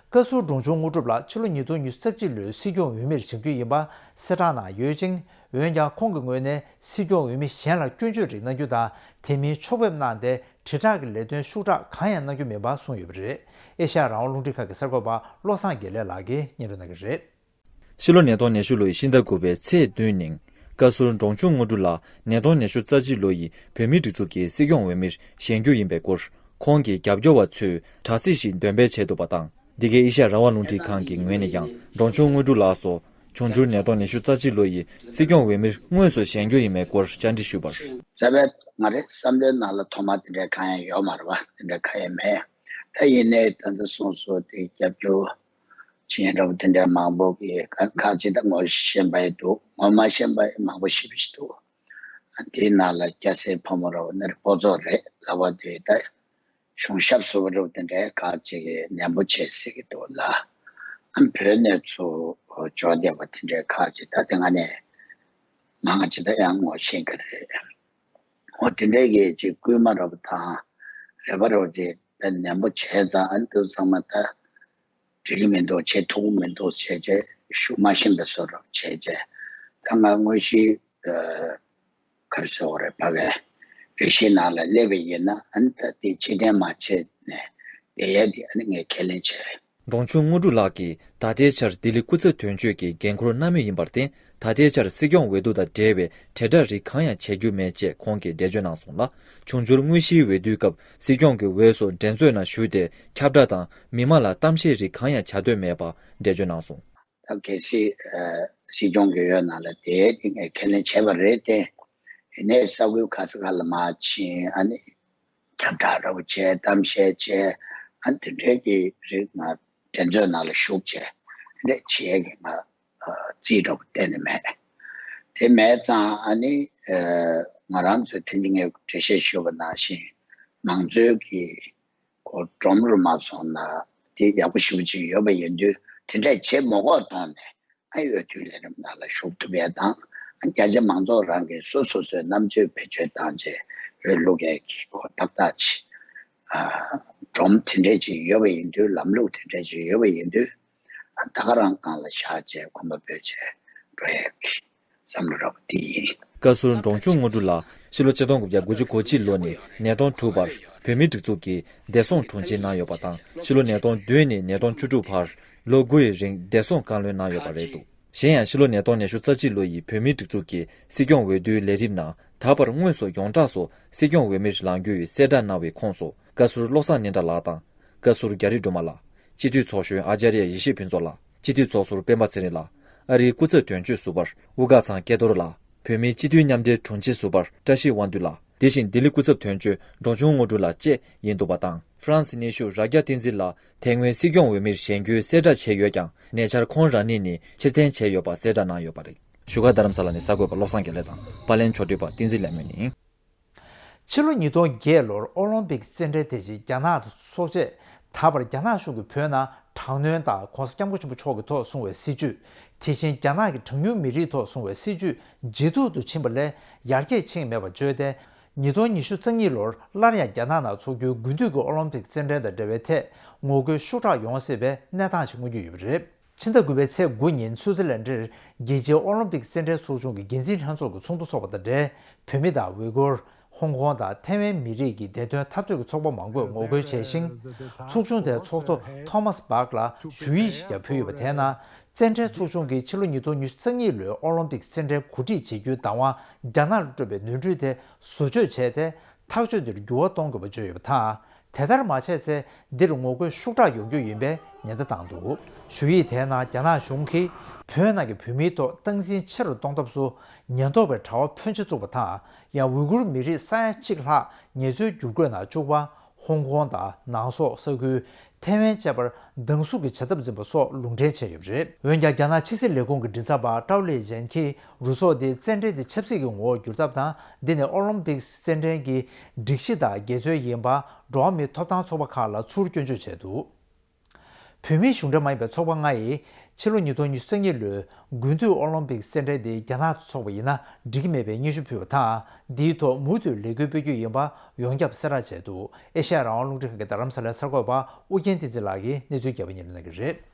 བཀའ་ཟུར་འབྲོང་ཆུང་དངོས་གྲུབ་ལགས་ཕྱི་ལོ་ཉིས་སྟོང་ཉི་ཤུ་རྩ་གཅིག་ལོའི་སྲིད་སྐྱོང་འོས་མིར་བཞེངས་རྒྱུ་ཡིན་པ་གསལ་བསྒྲགས་གནང་ཡོད་ཅིང་། འོན་ཀྱང་ཁོང་གི་ངོས་ནས་སྲིད་སྐྱོང་འོས་མི་གཞན་ལ་སྐྱོན་བརྗོད་རིགས་གནང་རྒྱུ་དང་། དེ་མིན་ཕྱོགས་ཕེབས་གནང་སྟེ་དྲིལ་བསྒྲགས་ཀྱི་ལས་དོན་ཤུགས་དྲག་གང་ཡང་གནང་རྒྱུ་མིན་པ་གསུངས་ཡོད་པ་རེད། ཨེ་ཤ་ཡ་རང་དབང་རླུང་འཕྲིན་ཁང་གི་གསར་འགོད་པ་བློ་བཟང་དགེ་ལེགས་ལགས་ཀྱིས་སྙན་སྒྲོན་གནང་གི་རེད། ཕྱི་ལོ་ཉིས་སྟོང་ཉི་ཤུ་ལོ་ཡི་ཕྱི་ཟླ་དགུ་པའི་ཚེས་བདུན་ཉིན། བཀའ་ཟུར་འབྲོང་ཆུང་དངོས་གྲུབ་ལགས་ཉིས་སྟོང་ཉི་ཤུ་རྩ་གཅིག་ལོ་ཡི་བོད་མིའི་སྒྲིག་འཛུགས་ཀྱི་སྲིད་སྐྱོང་འོས་མིར་བཞེངས་རྒྱུ་ཡིན་པའི་སྐོར། ཁོང་གི་རྒྱབ་སྐྱོར་བ་ཚོས་དྲ་ཚིགས་ཤིག་འདོན་སྤེལ་བྱས་འདུག་པ་དང་། འདི་གའི་ཨེ་ཤ་ཡ་རང་དབང་རླུང་འཕྲིན་ཁང་གི་ངོས་ནས་ཀྱང་། འབྲོང་ཆུང་དངོས་གྲུབ་ལགས་སུ། འབྱུང་འགྱུར་ཉིས་སྟོང་ཉི་ཤུ་རྩ་གཅིག་ལོ་ཡི་སྲིད་སྐྱོང་འོས་མིར་དངོས་སུ་བཞེངས་རྒྱུ་ཡིན་པའི་སྐོར་བཅར་འདྲི་ཞུས་པར། རྩ་བའི་ང་རའི་བསམ་བློའི་ནང་ལ་ཐོག་མ་དེ་འདྲའི་གང་ཡང་ཡོད་མ་རེད་བ། དེ་འདྲའི་གང་ཡང་མེད། ད་ཡིན་ནའི་ད་ལྟ་གསུངས་སོང་། དེ་རྒྱབ་སྐྱོར་བྱེད་མཁན་འདྲ་པོ་དེ་འདྲའི་མང་པོ་གིས་ཁ་ཁ་ཅིག་ད་ངོ་ཤེས་པ་ཡི་འདུག། ངོ་མ་ཤེས་པ་ཡི་མང་པོ་ཞེ་པོ་ཞིག་འདུག། དེའི་ནང་ལ་སྐྱ་སེར་ཕོ་མོ་ར་བ་ནི་སྤོ་ཚོགས་རེད་ལབ་པ་དེ། ད་གཞུང་ཞབས་བཟོ་བ་ར་བ་དེ་འདྲའི་ཁ་ཅིག་གིས་ནན་པོ་བྱེད་སྲིད་ཀྱི་འདུག་ལ། ཨ་བོད་ནས་ཚུར་འབྱོར་བསྡད་པ་དེ་འདྲའི་ཁ་ཅིག་ད་དེ་སྔ་ནས་མང་ཅིག་ད་ཡང་ངོ་ཤེས་ཀྱི་རེད། འོ་དེ་འདྲའི་གི་ཅིག་སྐུལ་མ་ར་བ་དང་རེ་བ་ར་བ་ཅིག་ད་ནན་པོ་བྱས་ཙང་། ཨ་འདུག་ཚང་མ་ད། འགྲིག་གི་མི་འདུག་བྱེད་ཐུབ་ཀྱི་མི་འདུག་བྱས་བྱས་ཤུགས་མ་ཞན་པའི་བཟོ་འདྲ་བྱས་བྱས། ད་ང་དངོས་གཞི་ཨ་ག་རེ་ཟེར་དགོས་རེད། ཕ་གིའི་འོས་གཞིའི་ནང་ལ་སླེབས་པ་ཡིན་ན། ཨ་ནི་ད་དེ་ཕྱིར་འཐེན་མ་བྱས་ནས་བསྡད་ཡས་དེ་ཨ་ནི་ངས་ཁས་ལེན་བྱས། འབྲོང་ཆུང་དངོས་གྲུབ་ལགས་ཀྱིས་ད་ལྟའི་ཆར་ལྡི་ལི་སྐུ་ཚབ་དོན་གཅོད་ཀྱི་འགན་འཁུར་གནང་མུས་ཡིན་པར་བརྟེན། ད་ལྟའི་ཆར་སྲིད་སྐྱོང་འོས་བསྡུ་དང་འབྲེལ་བའི་དྲིལ་བསྒྲགས་རིགས་གང་ཡང་བྱེད་རྒྱུ་མེད་ཅེས་ཁོང་གིས་འགྲེལ་བརྗོད་གནང་སོང་ལ། འབྱུང་འགྱུར་དངོས་གཞིའི་འོས་བསྡུའི་སྐབས་སྲིད་སྐྱོང་གི་འོས་སུ་འགྲན་རྩོད་ནང་ཞུགས་ཏེ་ཁྱབ་བསྒྲགས་དང་མི་མང་ལ་གཏམ་བཤད་རིགས་གང་ཡང་བྱ་འདོད་མེད་པ་འགྲེལ་བརྗོད་གནང་སོང་། ད་གལ་སྲིད་ཨ་སྲིད་སྐྱོང་གི་འོས་ནང་ལ་བསྡད་དེ་ངས་ཁས་ལེན་བྱས་པ་རེད་དེ། ཡིན་ནའི་ས་ཁུལ་ཁ་ས་ཁ་ལ་མར་ཕྱིན། ཨ་ནི་ཁྱབ་བསྒྲགས་འདྲ་པོ་བྱས། གཏམ་བཤད་བྱས། ཨ་ནི་དེ་འདྲའི་གི་རིགས་ང་འགྲན་རྩོད་ནང་ལ་ཞུགས་བྱས། དེ་འདྲ་བྱེད་ཀྱི་ང་ཨ་རྩིས་འདྲ་པོ་གཏན་ནས་མེད། དེ་མེད་ཙང་ཨ་ནི་ཨ་ང་རང་ཚོས་དེ་ནི་ངས་འགྲེལ་བཤད་ཞུས་པ་ནང་བཞིན་མང་གཙོའི་གི་གོ་སྒྲོམ་རུ་མ་སོང་ན་དེ་ཡག་པོ་ཞེ་པོ་ཅིག་ཡོད་པ་ཡིན་དུས། དེ་འདྲ་བྱེད་མ་དགོས་གོང་ནས་ཨ་འོས་བསྡུ་ལས་རིམ་ནང་ལ་ཞུགས་ཐུབ་ཡས་དང་། ཨ་བརྒྱ་ཆ་མང་ཚོགས་རང་གིས་སོ་སོ་སོའི་རྣམ་དཔྱོད་བེད་སྤྱོད་བཏང་བྱས་འོས་བླུག་ཡས་ཀྱི་གོ་ཏག་ཏག་ཅིག་ཨ་སྒྲོམ་དེ་འདྲ་ཅིག་ཡོད་པ་ཡིན་དུས། ལམ་ལུགས་དེ་འདྲ་ཅིག་ཡོད་པ་ཡིན་དུས། ཨ་ད་ག་རང་སྒང་ལ་བཞག་བྱས་གོམ་པ་སྤོས་བྱས་འགྲོ་ཡས་ཀྱི་བསམ་བློ་ར་བ་དེ་ཡིན། བཀའ་ཟུར་འབྲོང་ཆུང་དངོས་གྲུབ་ལགས་ཕྱི་ལོ་ཆིག་སྟོང་དགུ་བརྒྱ་དགུ་བཅུ་གོ་གཅིག་ལོ་ནས་ཉིས་སྟོང་དྲུག་བར་བོད་མིའི་སྒྲིག་འཛུགས་ཀྱི་བདེ་སྲུང་དྲུང་ཆེ་གནང་ཡོད་པ་དང་། ཕྱི་ལོ་ཉིས་སྟོང་བདུན་ནས་ཉིས་སྟོང་བཅུ་དྲུག་བར་ལོ་དགུ་ཡི་རིང་བདེ་སྲུང་བཀའ་བློན་གནང་ཡོད་པ་རེད་འདུག་གཞན་ཡང་ཕྱི་ལོ་ཉིས་སྟོང་ཉི་ཤུ་རྩ་གཅིག་ལོ་ཡི་བོད་མིའི་སྒྲིག་འཛུགས་ཀྱི་སྲིད་སྐྱོང་འོས་བསྡུའི་ལས་རིམ་ནང་ད་བར་དངོས་སུ་ཡོངས་གྲགས་སུ་སྲིད་སྐྱོང་འོས་མིར་ལངས་རྒྱུ་ཡི་གསལ་བསྒྲགས་གནང་བའི་ཁོངས་སུ། བཀའ་ཟུར་བློ་བཟང་སྙན་གྲགས་ལགས་དང་། བཀའ་ཟུར་རྒྱ་རི་སྒྲོལ་མ་ལགས། སྤྱི་འཐུས་ཚོགས་གཞོན་ཨ་ཙརྱ་ཡེ་ཤེས་ཕུན་ཚོགས་ལགས། སྤྱི་འཐུས་ཚོགས་ཟུར་སྤེན་པ་ཚེ་རིང་ལགས། ཨ་རིའི་སྐུ་ཚབ་དོན་གཅོད་ཟུར་པ་དབུ་དཀར་ཚང་སྐལ་རྡོར་ལགས། བོད་མིའི་སྤྱི་འཐུས་མཉམ་འབྲེལ་དྲུང་ཆེ་ཟུར་པ་བཀྲ་ཤིས་དབང་འདུས་ལགས། དེ་བཞིན་ལྡི་ལི་སྐུ་ཚབ་དོན་གཅོད་འབྲོང་ཆུང་དངོས་གྲུབ་ལགས་བཅས་ཡིན་འདུག་པ་དང་། ཧྥ་རན་སི་གནས་བཞུགས་རྭ་རྒྱ་བསྟན་འཛིན་ལགས་དེ་སྔོན་སྲིད་སྐྱོང་འོས་མིར་བཞེངས་རྒྱུའི་གསལ་བསྒྲགས་བྱས་ཡོད་ཀྱང་། ཉེ་ཆར་ཁོང་རང་ཉིད་ནས་ཕྱིར་འཐེན་བྱས་ཡོད་པ་གསལ་བསྒྲགས་གནང་ཡོད་པ་རེད། བཞུགས་སྒར་རྡ་རམ་ས་ལ་ནས་གསར་འགོད་པ་བློ་བཟང་དགེ་ལེགས་དང་། པར་ལེན་ཕྱོགས་སྒྲིག་པ་བསྟན་འཛིན་ལེགས་སྨོན་ཡིན། ཕྱི་ལོ་ཉིས་སྟོང་བརྒྱད་ལོར་ཨོ་ལིམ་པིག་རྩེད་འགྲན་དེ་བཞིན་རྒྱ་ནག་ཏུ་འཚོགས་ཆེད། ད་བར་རྒྱ་ནག་གཞུང་གིས་བོད་ནང་དྲག་གནོན་དང་༧གོང་ས་༧སྐྱབས་མགོན་ཆེན་པོ་མཆོག་གི་ཐོག་བཟུང་བའི་སྲིད་བྱུས། དེ་བཞིན་རྒྱ་ནག་གི་གྲངས་ཉུང་མི་རིགས་ཐོག་བཟུང་བའི་སྲིད་བྱུས་ཇེ་སྡུག་ཏུ་ཕྱིན་པ་ལས་ཡར་རྒྱས་ཕྱིན་མེད་པ་བརྗོད་དེ། ཉིས་སྟོང་ཉི་ཤུ་རྩ་གཉིས་ལོར་སླར་ཡང་རྒྱ་ནག་ནང་འཚོགས་རྒྱུའི་དགུན་དུས་ཀྱི་ཨོ་ལིམ་པིག་རྩེད་འགྲན་དང་འབྲེལ་བའི་ཐད་ངོ་རྒོལ་ཤུགས་དྲག་ཡོང་སྲིད་པའི་གནས་སྟངས་ཤིག་མངོན་གྱི་ཡོད་པ་རེད། ཕྱི་ཟླ་དགུ་པའི་ཚེས་དགུ་ཉིན་སུའུ་ཙི་ལན་ཌར་རྒྱལ་སྤྱིའི་ཨོ་ལིམ་པིག་རྩེད་འགྲན་ཚོགས་ཆུང་གི་འགན་འཛིན་ལྷན་ཚོགས་ཀྱི་ཚོགས་འདུ་འཚོགས་པ་དང་འབྲེལ། བོད་མི་དང་ཝི་གུར། ཧོང་ཀོང་དང་ཐའེ་ཝན་མི་རིགས་ཀྱི་བདེ་དོན་འཐབ་རྩོད་ཀྱི་ཚོགས་པ་མང་པོས་ངོ་རྒོལ་བྱས་ཤིང་། ཚོགས་ཆུང་དེའི་ཚོགས་གཙོ་ཐོ་མཱས་བྷག་ལ་ཞུ་ཡིག་ཞིག་ཀྱང་ཕུལ་ཡོད་པ་དེའི་ནང་། རྩེད་འགྲན་ཚོགས་ཆུང་གིས་ཕྱི་ལོ་ཉིས་སྟོང་ཉི་ཤུ་རྩ་གཉིས་ལོའི་ཨོ་ལིམ་པིག་རྩེད་འགྲན་གོ་སྒྲིག་བྱེད་རྒྱུའི་བདག་དབང་རྒྱ་ནག་ལ་སྤྲོད་པའི་ནོར་འཁྲུལ་དེ་བཟོ་བཅོས་བྱས་ཏེ། ཐག་གཅོད་འདིར་འགྱུར་བ་གཏོང་དགོས་པ་བརྗོད་ཡོད་པ་དང་། དེ་ལྟར་མ་བྱས་ཚེ་འདིར་ངོ་རྒོལ་ཤུགས་དྲག་ཡོང་རྒྱུ་ཡིན་པའི་ཉེན་བརྡ་བཏང་འདུག་ཞུ་ཡིག་དེའི་ནང་རྒྱ་ནག་གཞུང་གིས་བོད་ནང་གི་བོད་མིའི་ཐོག་སྟངས་འཛིན་ཆེ་རུ་གཏོང་ཐབས་སུ་ཉེན་རྟོག་པའི་དྲ་བ་ཕོན་ཆེ་བཙུགས་པ་དང་། ཡང་ཝི་གུར་མི་རིགས་ས་ཡ་གཅིག་ལྷག་ངལ་རྩོལ་བསྒྱུར་བཀོད་ནང་བཅུག་པ། ཧོང་ཀོང་དང་ནང་སོག་ས་ཁུལ། ཐའེ་ཝན་བཅས་པར་སྡང་ཟུག་གི་བྱ་ཐབས་འཛིན་པ་སོགས་ལུང་འདྲེན་བྱས་ཡོད་པ་རེད། འོན་ཀྱང་རྒྱ་ནག་ཕྱི་སྲིད་ལས་ཁུངས་ཀྱི་མགྲིན་ཚབ་པ་ཀྲའོ་ལེ་ཇན་གྱིས་རུ་ཚོགས་འདིས་རྩེད་འགྲན་དེ་ཆབ་སྲིད་ཀྱི་ངོ་བོར་བསྒྱུར་ཐབས་དང་། འདི་ནི་ཨོ་ལིམ་པིག་རྩེད་འགྲན་གྱི་སྒྲིག་གཞི་དང་འགལ་འཛོལ་ཡིན་པ་འགྲོ་བ་མིའི་ཐོབ་ཐང་ཚོགས་པ་ཁག་ལ་ཚུར་སྐྱོན་བརྗོད་བྱས་འདུག་བོད་མིའི་གཞུང་འབྲེལ་མ་ཡིན་པའི་ཚོགས་པ་ལྔ་ཡིས་ཕྱི་ལོ་ཉིས་སྟོང་ཉི་ཤུ་རྩ་གཉིས་ལོའི་དགུན་དུས་ཨོ་ལིམ་པིག་རྩེད་འགྲན་དེ་རྒྱ་ནག་ཏུ་འཚོགས་པ་ཡིན་ན་འགྲིག་གི་མེད་པའི་སྙན་ཞུ་ཕུལ་བ་དང་། འདིའི་ཐོག་མུ་མཐུད་ལས་འགུལ་སྤེལ་རྒྱུ་ཡིན་པ་ཡོངས་ཁྱབ་གསལ་བསྒྲགས་བྱས་འདུག་ཨེ་ཤ་ཡ་རང་དབང་རླུང་འཕྲིན་ཁང་གི་རྡ་རམ་ས་ལའི་གསར་འགོད་པ་ཨུ་རྒྱན་བསྟན་འཛིན་ལགས་ཀྱིས་གནས་ཚུལ་རྒྱས་པ་སྙན་སྒྲོན་གནང་གི་རེད།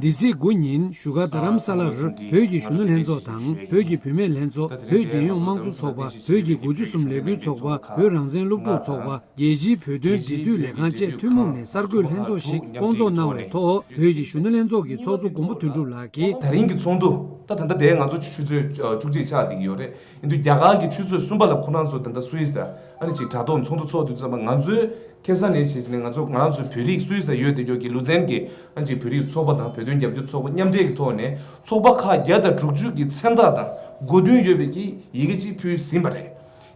འདི་ཚེས་དགུ་ཉིན་བཞུགས་སྒར་རྡ་རམ་ས་ལར་བོད་ཀྱི་གཞོན་ནུ་ལྷན་ཚོགས་དང་། བོད་ཀྱི་བུད་མེད་ལྷན་ཚོགས། བོད་རྒྱལ་ཡོངས་དམངས་གཙོ་ཚོགས་པ། བོད་ཀྱི་དགུ་བཅུ་གསུམ་ལས་འགུལ་ཚོགས་པ། བོད་རང་བཙན་སློབ་ཕྲུག་ཚོགས་པ། རྒྱལ་སྤྱིའི་བོད་དོན་འབྲེལ་མཐུད་ལས་ཁང་བཅས་ཐུན་མོང་ནས་གསར་འགོད་ལྷན་ཚོགས་ཤིག་བསྐོང་ཚོགས་གནང་བའི་ཐོག་བོད་ཀྱི་གཞོན་ནུ་ལྷན་ཚོགས་ཀྱི་ཚོགས་གཙོ་མགོན་པོ་དོན་གྲུབ་ལགས་ཀྱིས། ད་རིང་གི་ཚོགས་འདུ། ད་ད་ལྟ་དེ་ང་ཚོ་ཆུ་ཚོད་བཅུ་གཅིག་ཆགས་བསྡད་ཀྱི་ཡོད་རེད། ཡིན་དུས་རྒྱ་གར་གྱི་ཆུ་ཚོད་གསུམ་པ་ལ་ཁོ་རང་ཚོ་ད་ལྟ་སུད་སི་དང་ཨ་ནི་ཅིག་དྲ་ཐོག་ཚོགས་འདུ་ཚོགས་དུས་ཙམ་པ། ང་ཚོའི་ཁ་སང་ནས་བྱས་ནས་ང་ཚོ་ང་རང་ཚོའི་བོད་རིགས་སུད་སི་ལ་ཡོད་བསྡད་ཀྱོག་གི་ལུ་ཛན་གྱི་ཨ་ནི་ཅིག་བོད་རིགས་ཚོགས་པ་དང་བོད་དོན་རྒྱབ་སྐྱོར་ཚོགས་པ་མཉམ་འབྲེལ་གྱི་ཐོག་ནས་ཚོགས་པ་ཁག་བརྒྱ་དང་དྲུག་ཅུ་གི་མཚན་རྟགས་དང་གོ་དོན་ཡོད་པའི་གི་ཡི་གེ་ཅིག་ཕུལ་ཟིན་པ་རེད།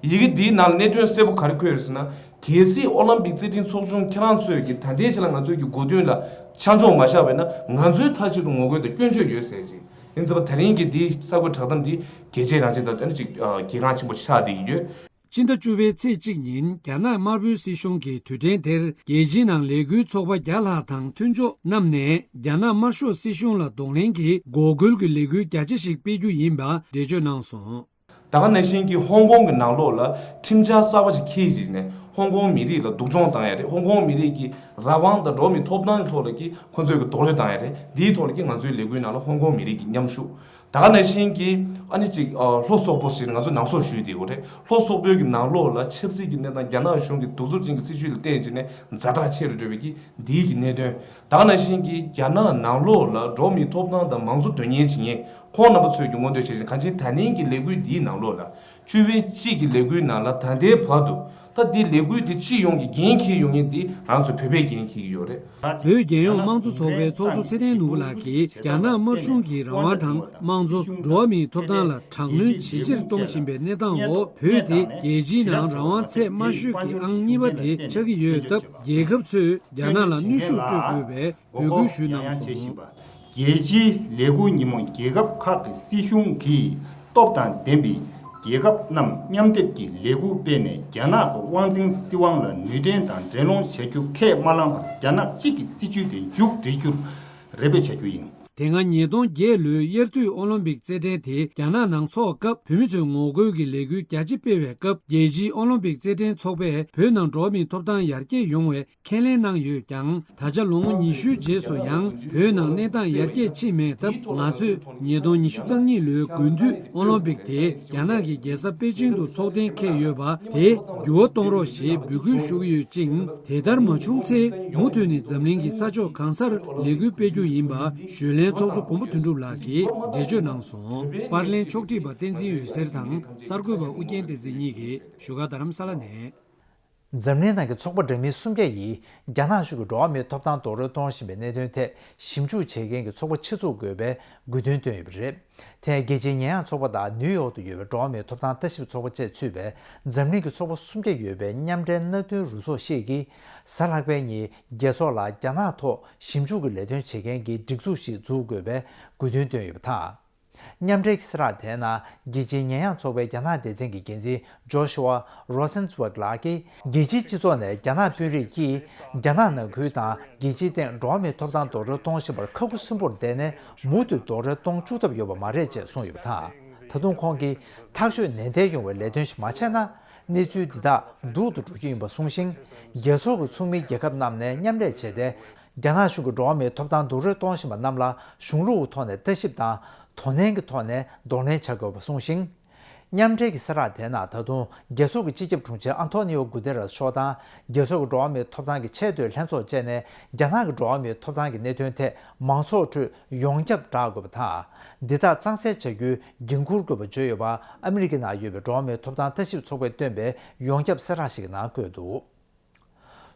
ཡི་གེ་འདིའི་ནང་ལ་གནད་དོན་གསལ་པོ་ག་རེ་འཁོད་ཡོད་ཟེར་ན། གལ་སྲིད་ཨོ་ལིམ་པིག་རྩེད་འགྲན་ཚོགས་ཆུང་ཁྱེད་རང་ཚོས་ཀྱི་ད་ལྟའི་ཆ་ལ་ང་ཚོའི་གི་གོ་དོན་ལ་ཆ་འཇོག་མ་བཞག་པ་ཡིན་ན་ང་ཚོའི་མཐའ་གཅིག་ཏུ་ངོ་རྒོལ་དང་སྐྱོན་བརྗོད་ཡོད་ཟེར་ཅིག་ཡིན་ཙང་ད་རིང་གི་འདིའི་གསར་འགོད་བསྒྲགས་གཏམ་འདི་གལ་ཆེ་རང་ཆེ་དང་ཨ་ནི་ཅིག་གལ་འགངས་ཆེན་པོ་ཆགས་བསྡད་ཀྱི་ཡོད། སྤྱི་ཟླ་བཅུ་པའི་ཚེས་གཅིག་ཉིན་རྒྱ་ནག་དམར་པོའི་སྲིད་གཞུང་གིས་དུས་དྲན་དེར་རྒྱལ་སྤྱིའི་ནང་ལས་འགུལ་ཚོགས་པ་བརྒྱ་ལྷག་དང་མཐུན་ཕྱོགས་བསྣམས་ནས་རྒྱ་ནག་དམར་ཤོག་སྲིད་གཞུང་ལ་གདོང་ལེན་གྱིས་འགོག་རྒོལ་གྱི་ལས་འགུལ་རྒྱ་ཆེ་ཞིག་སྤེལ་རྒྱུ་ཡིན་པ་འགྲེལ་བརྗོད་གནང་སོང་། ད་ག་ནང་བཞིན་གྱི་ཧོང་ཀོང་གི་ནང་ལོགས་ལ་ཁྲིམས་འཆར་གསར་པ་ཞིག་འཁྱེར་བྱས་ནས་ ཧོང་ཀོང་མི་རིགས་ལ་སྡུག་སྦྱོང་བཏང་ཡ་རེད། ཧོང་ཀོང་མི་རིགས་ཀྱི་རང་དབང་དང་འགྲོ་བ་མིའི་ཐོབ་ཐང་གི་ཐོག་ལ་ཀྱི་ཁོ་ཚོས་ཀྱི་རྡོག་རོལ་བཏང་ཡ་རེད། འདིའི་ཐོག་ལ་ཀྱི་ང་ཚོའི་ལས་འགུལ་ནང་ལ་ཧོང་ཀོང་མི་རིགས་ཀྱི་མཉམ་ཞུགས། ད་ག་ནང་བཞིན་གྱི་ཨ་ནི་ཅིག་ཨ་ལྷོ་སོག་པོ་ཞེས་ང་ཚོས་ནང་སོག་ཞུས་བསྡད་ཡོད་རེད། ལྷོ་སོག་པོའི་གི་ནང་ལོགས་ལ་ཆབ་སྲིད་ཀྱི་གནས་སྟངས་རྒྱ་ནག་གཞུང་གི་གདུག་རྩུབ་ཅན་གྱི་སྲིད་བྱུས་ལ་བརྟེན་བྱས་ནས་ཛ་དྲག་ཆེ་རུ་འགྲོ་བའི་གི་འདིའི་གི་གནད་དོན། ད་ག་ནང་བཞིན་གྱི་རྒྱ་ནག་ནང་ལོགས་ལ་འགྲོ་བ་མིའི་ཐོབ་ཐང་དང་མང་གཙོ་དོན་གཉེར་བྱེད་མཁན་ཁོང་རྣམ་པ་ཚོས་ཀྱི་མངོན་འདོད་བྱེད་བཞིན་གང་ཅི་ད་ནིང་གི་ལས་འགུལ་འདིའི་ནང་ལོགས་ལ་བཅུ་པའི་གཅིག་གི་ལས་འགུལ་ནང་ལ་ད་ལྟའི་བར་དུ་ད་འདི་ལས་འགུལ་འདི་སྤྱི་ཡོངས་ཀྱི་འགན་འཁྱེར་ཡོང་མཁན་འདི་རང་ཚོ་བོད་པས་འགན་འཁྱེར་གྱི་ཡོད་རེད། བོད་རྒྱལ་ཡོངས་དམངས་གཙོ་ཚོགས་པའི་ཚོགས་གཙོ་ཚེ་བརྟན་ནོར་བུ་ལགས་ཀྱིས་རྒྱ་ནག་དམར་གཞུང་གིས་རང་དབང་དང་དམངས་གཙོ། འགྲོ་བ་མིའི་ཐོབ་ཐང་ལ་དྲག་གནོན་ཇེ་ཆེར་གཏོང་བཞིན་པའི་གནས་སྟངས་འོག་བོད་དེ་རྒྱལ་སྤྱིའི་ནང་རང་དབང་ཚད་དམའ་ཤོས་ཀྱི་ཨང་གཉིས་པ་དེ་ཆགས་ཀྱི་ཡོད་སྟབས། རྒྱལ་ཁབ་ཚོས་རྒྱ་ནག་ལ་གནོན་ཤུགས་སྤྲོད་དགོས་པའི་འབོད་སྐུལ་ཞུས་གནང་སོང་། རྒྱལ་སྤྱིའི་ལས་འགུལ་ཉིན་མོ། རྒྱལ་ཁབ་ཁག་གི་སྲིད་གཞུང་གིས་སྟོབས་དང་ལྡན་པའི་རྒྱལ་ཁབ་རྣམས་མཉམ་སྡེབ་ཀྱི་ལས་འགུལ་སྤེལ་ནས་རྒྱ་ནག་གི་དབང་འཛིན་སྲིད་དབང་ལ་ནུས་ལྡན་དང་འགྲན་སློང་བྱ་རྒྱུ་ཁས་མ་བླངས་པར་རྒྱ་ནག་གཅིག་གི་སྲིད་བྱུས་དེ་མཇུག་སྒྲིལ་རྒྱུར་རེ་འབོད་བྱ་རྒྱུ་ཡིན། དེ་སྔ་ཉིས་སྟོང་བརྒྱད་ལོའི་དབྱར་དུས་ཨོ་ལིམ་པིག་རྩེད་འགྲན་དེ་རྒྱ་ནག་ནང་འཚོགས་སྐབས་བོད་མི་ཚོས་ངོ་རྒོལ་གྱི་ལས་འགུལ་རྒྱ་ཆེ་སྤེལ་བའི་སྐབས། རྒྱལ་སྤྱིའི་ཨོ་ལིམ་པིག་རྩེད་འགྲན་ཚོགས་པས་བོད་ནང་འགྲོ་བ་མིའི་ཐོབ་ཐང་ཡར་རྒྱས་ཡོང་བའི་ཁས་ལེན་གནང་ཡོད་ཀྱང་། ད་ཆ་ལོ་ངོ་ཉི་ཤུའི་རྗེས་སུ་ཡང་བོད་ནང་གནས་སྟངས་ཡར་རྒྱས་ཕྱིན་མེད་སྟབས། ང་ཚོས་ཉིས་སྟོང་ཉི་ཤུ་རྩ་གཉིས་ལོའི་དགུན་དུས་ཨོ་ལིམ་པིག་དེ་རྒྱ་ནག་གི་རྒྱལ་ས་པེ་ཅིང་དུ་འཚོགས་གཏན་འཁེལ་ཡོད་པ་དེ་འགྱུར་བ་གཏོང་རོགས་ཞེས་འབོད་སྐུལ་ཞུ་གི་ཡོད་ཅིང་། དེ་ལྟར་མ་བྱུང་ཚེ་མུ་མཐུད་ནས་འཛམ་གླིང་གི་ས་ཕྱོགས་གང་སར་ལས་འགུལ་སྤེལ་རྒྱུ་ཡིན་པ་གཞོན་ལྷན་ཚོགས་གཙོ་མགོན་པོ་དོན་གྲུབ་ལགས་ཀྱིས་འགྲེལ་བརྗོད་གནང་སོང་། པར་ལེན་ཕྱོགས་སྒྲིག་པ་བསྟན་འཛིན་འོད་ཟེར་དང་གསར་འགོད་པ་ཨུ་རྒྱན་བསྟན་འཛིན་གཉིས་ཀྱིས་བཞུགས་སྒར་རྡ་རམ་ས་ལ་ནས། འཛམ་གླིང་ནང་གི་ཚོགས་པ་འདྲ་མིན་སུམ་བརྒྱ་ཡིས་རྒྱ་ནག་གཞུང་གིས་འགྲོ་བ་མིའི་ཐོབ་ཐང་རྡོག་རོལ་གཏོང་བཞིན་པའི་གནད་དོན་ཐད་ཞིབ་འཇུག་བྱེད་མཁན་གྱི་ཚོགས་པ་ཆེད་འཛུགས་དགོས་པའི་དགོས་འདུན་བཏོན་ཡོད་པ་རེད། དེ་ཡང་རྒྱལ་སྤྱིའི་ཉེས་ཡངས་ཚོགས་པ་དང་ནིའུ་ཡོག་ཏུ་ཡོད་པའི་འགྲོ་བ་མིའི་ཐོབ་ཐང་ལྟ་ཞིབ་ཚོགས་པ་བཅས་ཚུད་པའི་འཛམ་གླིང་གི་ཚོགས་པ་སུམ་བརྒྱ་ཡོད་པའི་མཉམ་འབྲེལ་མནའ་མཐུན་རུ་ཚོགས་ཤིག་གིས་གཟའ་ལྷག་པའི་ཉིན་རྒྱལ་ཚོགས་ལ་རྒྱ་ནག་ཐོག་ཞིབ་འཇུག་གི་ལས་དོན་བྱེད་མཁན་གྱི་སྒྲིག་འཛུགས་ཤིག་འཛུགས་དགོས་པའི་དགོས་འདུན་བཏོན་ཡོད་པ་དང་། མཉམ་འབྲེལ་གྱི་གསལ་བསྒྲགས་དེའི་ནང་རྒྱལ་སྤྱིའི་ཉེས་ཡངས་ཚོགས་པའི་རྒྱ་ནག་སྡེ་ཚན་གྱི་འགན་འཛིན་ཇོ་ཤུ་ཝ་རོ་སན་སྦག་ལགས་ཀྱིས། རྒྱལ་སྤྱིའི་སྤྱི་ཚོགས་ནས་རྒྱ་ནག་དཔོན་རིགས་ཀྱིས་རྒྱ་ནག་ནང་ཁུལ་དང་རྒྱལ་སྤྱིའི་སྟེང་འགྲོ་བ་མིའི་ཐོབ་ཐང་རྡོག་རོལ་གཏོང་བཞིན་པར་ཁ་ཁུ་སིམ་པོར་བསྡད་ནས་མུ་མཐུད་རྡོག་རོལ་གཏོང་བཅུག་ཐབས་ཡོད་པ་མ་རེད་ཅེས་གསུངས་ཡོད་པ་དང་། ད་དུང་ཁོང་གིས་ཐག་གཅོད་ནན་ཏན་ཡོང་བའི་ལས་དོན་ཞིག་མ་བྱས་ན། གནས་ཚུལ་འདི་དག་སྡུག་ཏུ་འགྲོ་རྒྱུ་ཡིན་པ་གསུངས་ཤིང་། རྒྱལ་ཚོགས་ཀྱི་ཚོགས་མི་རྒྱལ་ཁབ་རྣམས་ནས་མཉམ་ལས་བྱས་ཏེ། རྒྱ་ནག་གཞུང་གིས་འགྲོ་བ་མིའི་ཐོབ་ཐང་རྡོག་རོལ་གཏོང་བཞིན་པ་རྣམས་ལ་གཞུང་ལུགས་ཀྱི་ཐོག་ནས་ལྟ་ཞིབ་དང་དོ་ནན་གྱི་ཐོག་ནས་གདོང་ལེན་བྱ་དགོས་པ་གསུངས་ཤིང་། མཉམ་འབྲེལ་གྱི་གསལ་བསྒྲགས་དེའི་ནང་ད་དུང་རྒྱལ་ཚོགས་ཀྱི་སྤྱི་ཁྱབ་དྲུང་ཆེ་ཨན་ཐོ་ནི་ཨོ་གུ་ཏེ་རེས་མཆོག་དང་རྒྱལ་ཚོགས་ཀྱི་འགྲོ་བ་མིའི་ཐོབ་ཐང་གི་ཆེས་མཐོའི་ལྷན་ཚོགས་བཅས་ནས་རྒྱ་ནག་གི་འགྲོ་བ་མིའི་ཐོབ་ཐང་གི་གནད་དོན་ཐད་མང་ཚོགས་ཁྲོད་ཡོངས་ཁྱབ་བསྒྲགས་དགོས་པ་དང་། འདི་དག་གཙང་སེལ་བྱ་རྒྱུའི་འགན་འཁུར་དགོས་པ་བརྗོད་ཡོད་པ་ཨ་མི་རི་ཀའི་ནང་ཡོད་པའི་འགྲོ་བ་མིའི་ཐོབ་ཐང་ལྟ་ཞིབ་ཚོགས་པས་བཏོན་པའི་ཡོངས་ཁྱབ་གསལ་བསྒྲགས་ཤིག་གི་ནང་བཀོད་འདུག།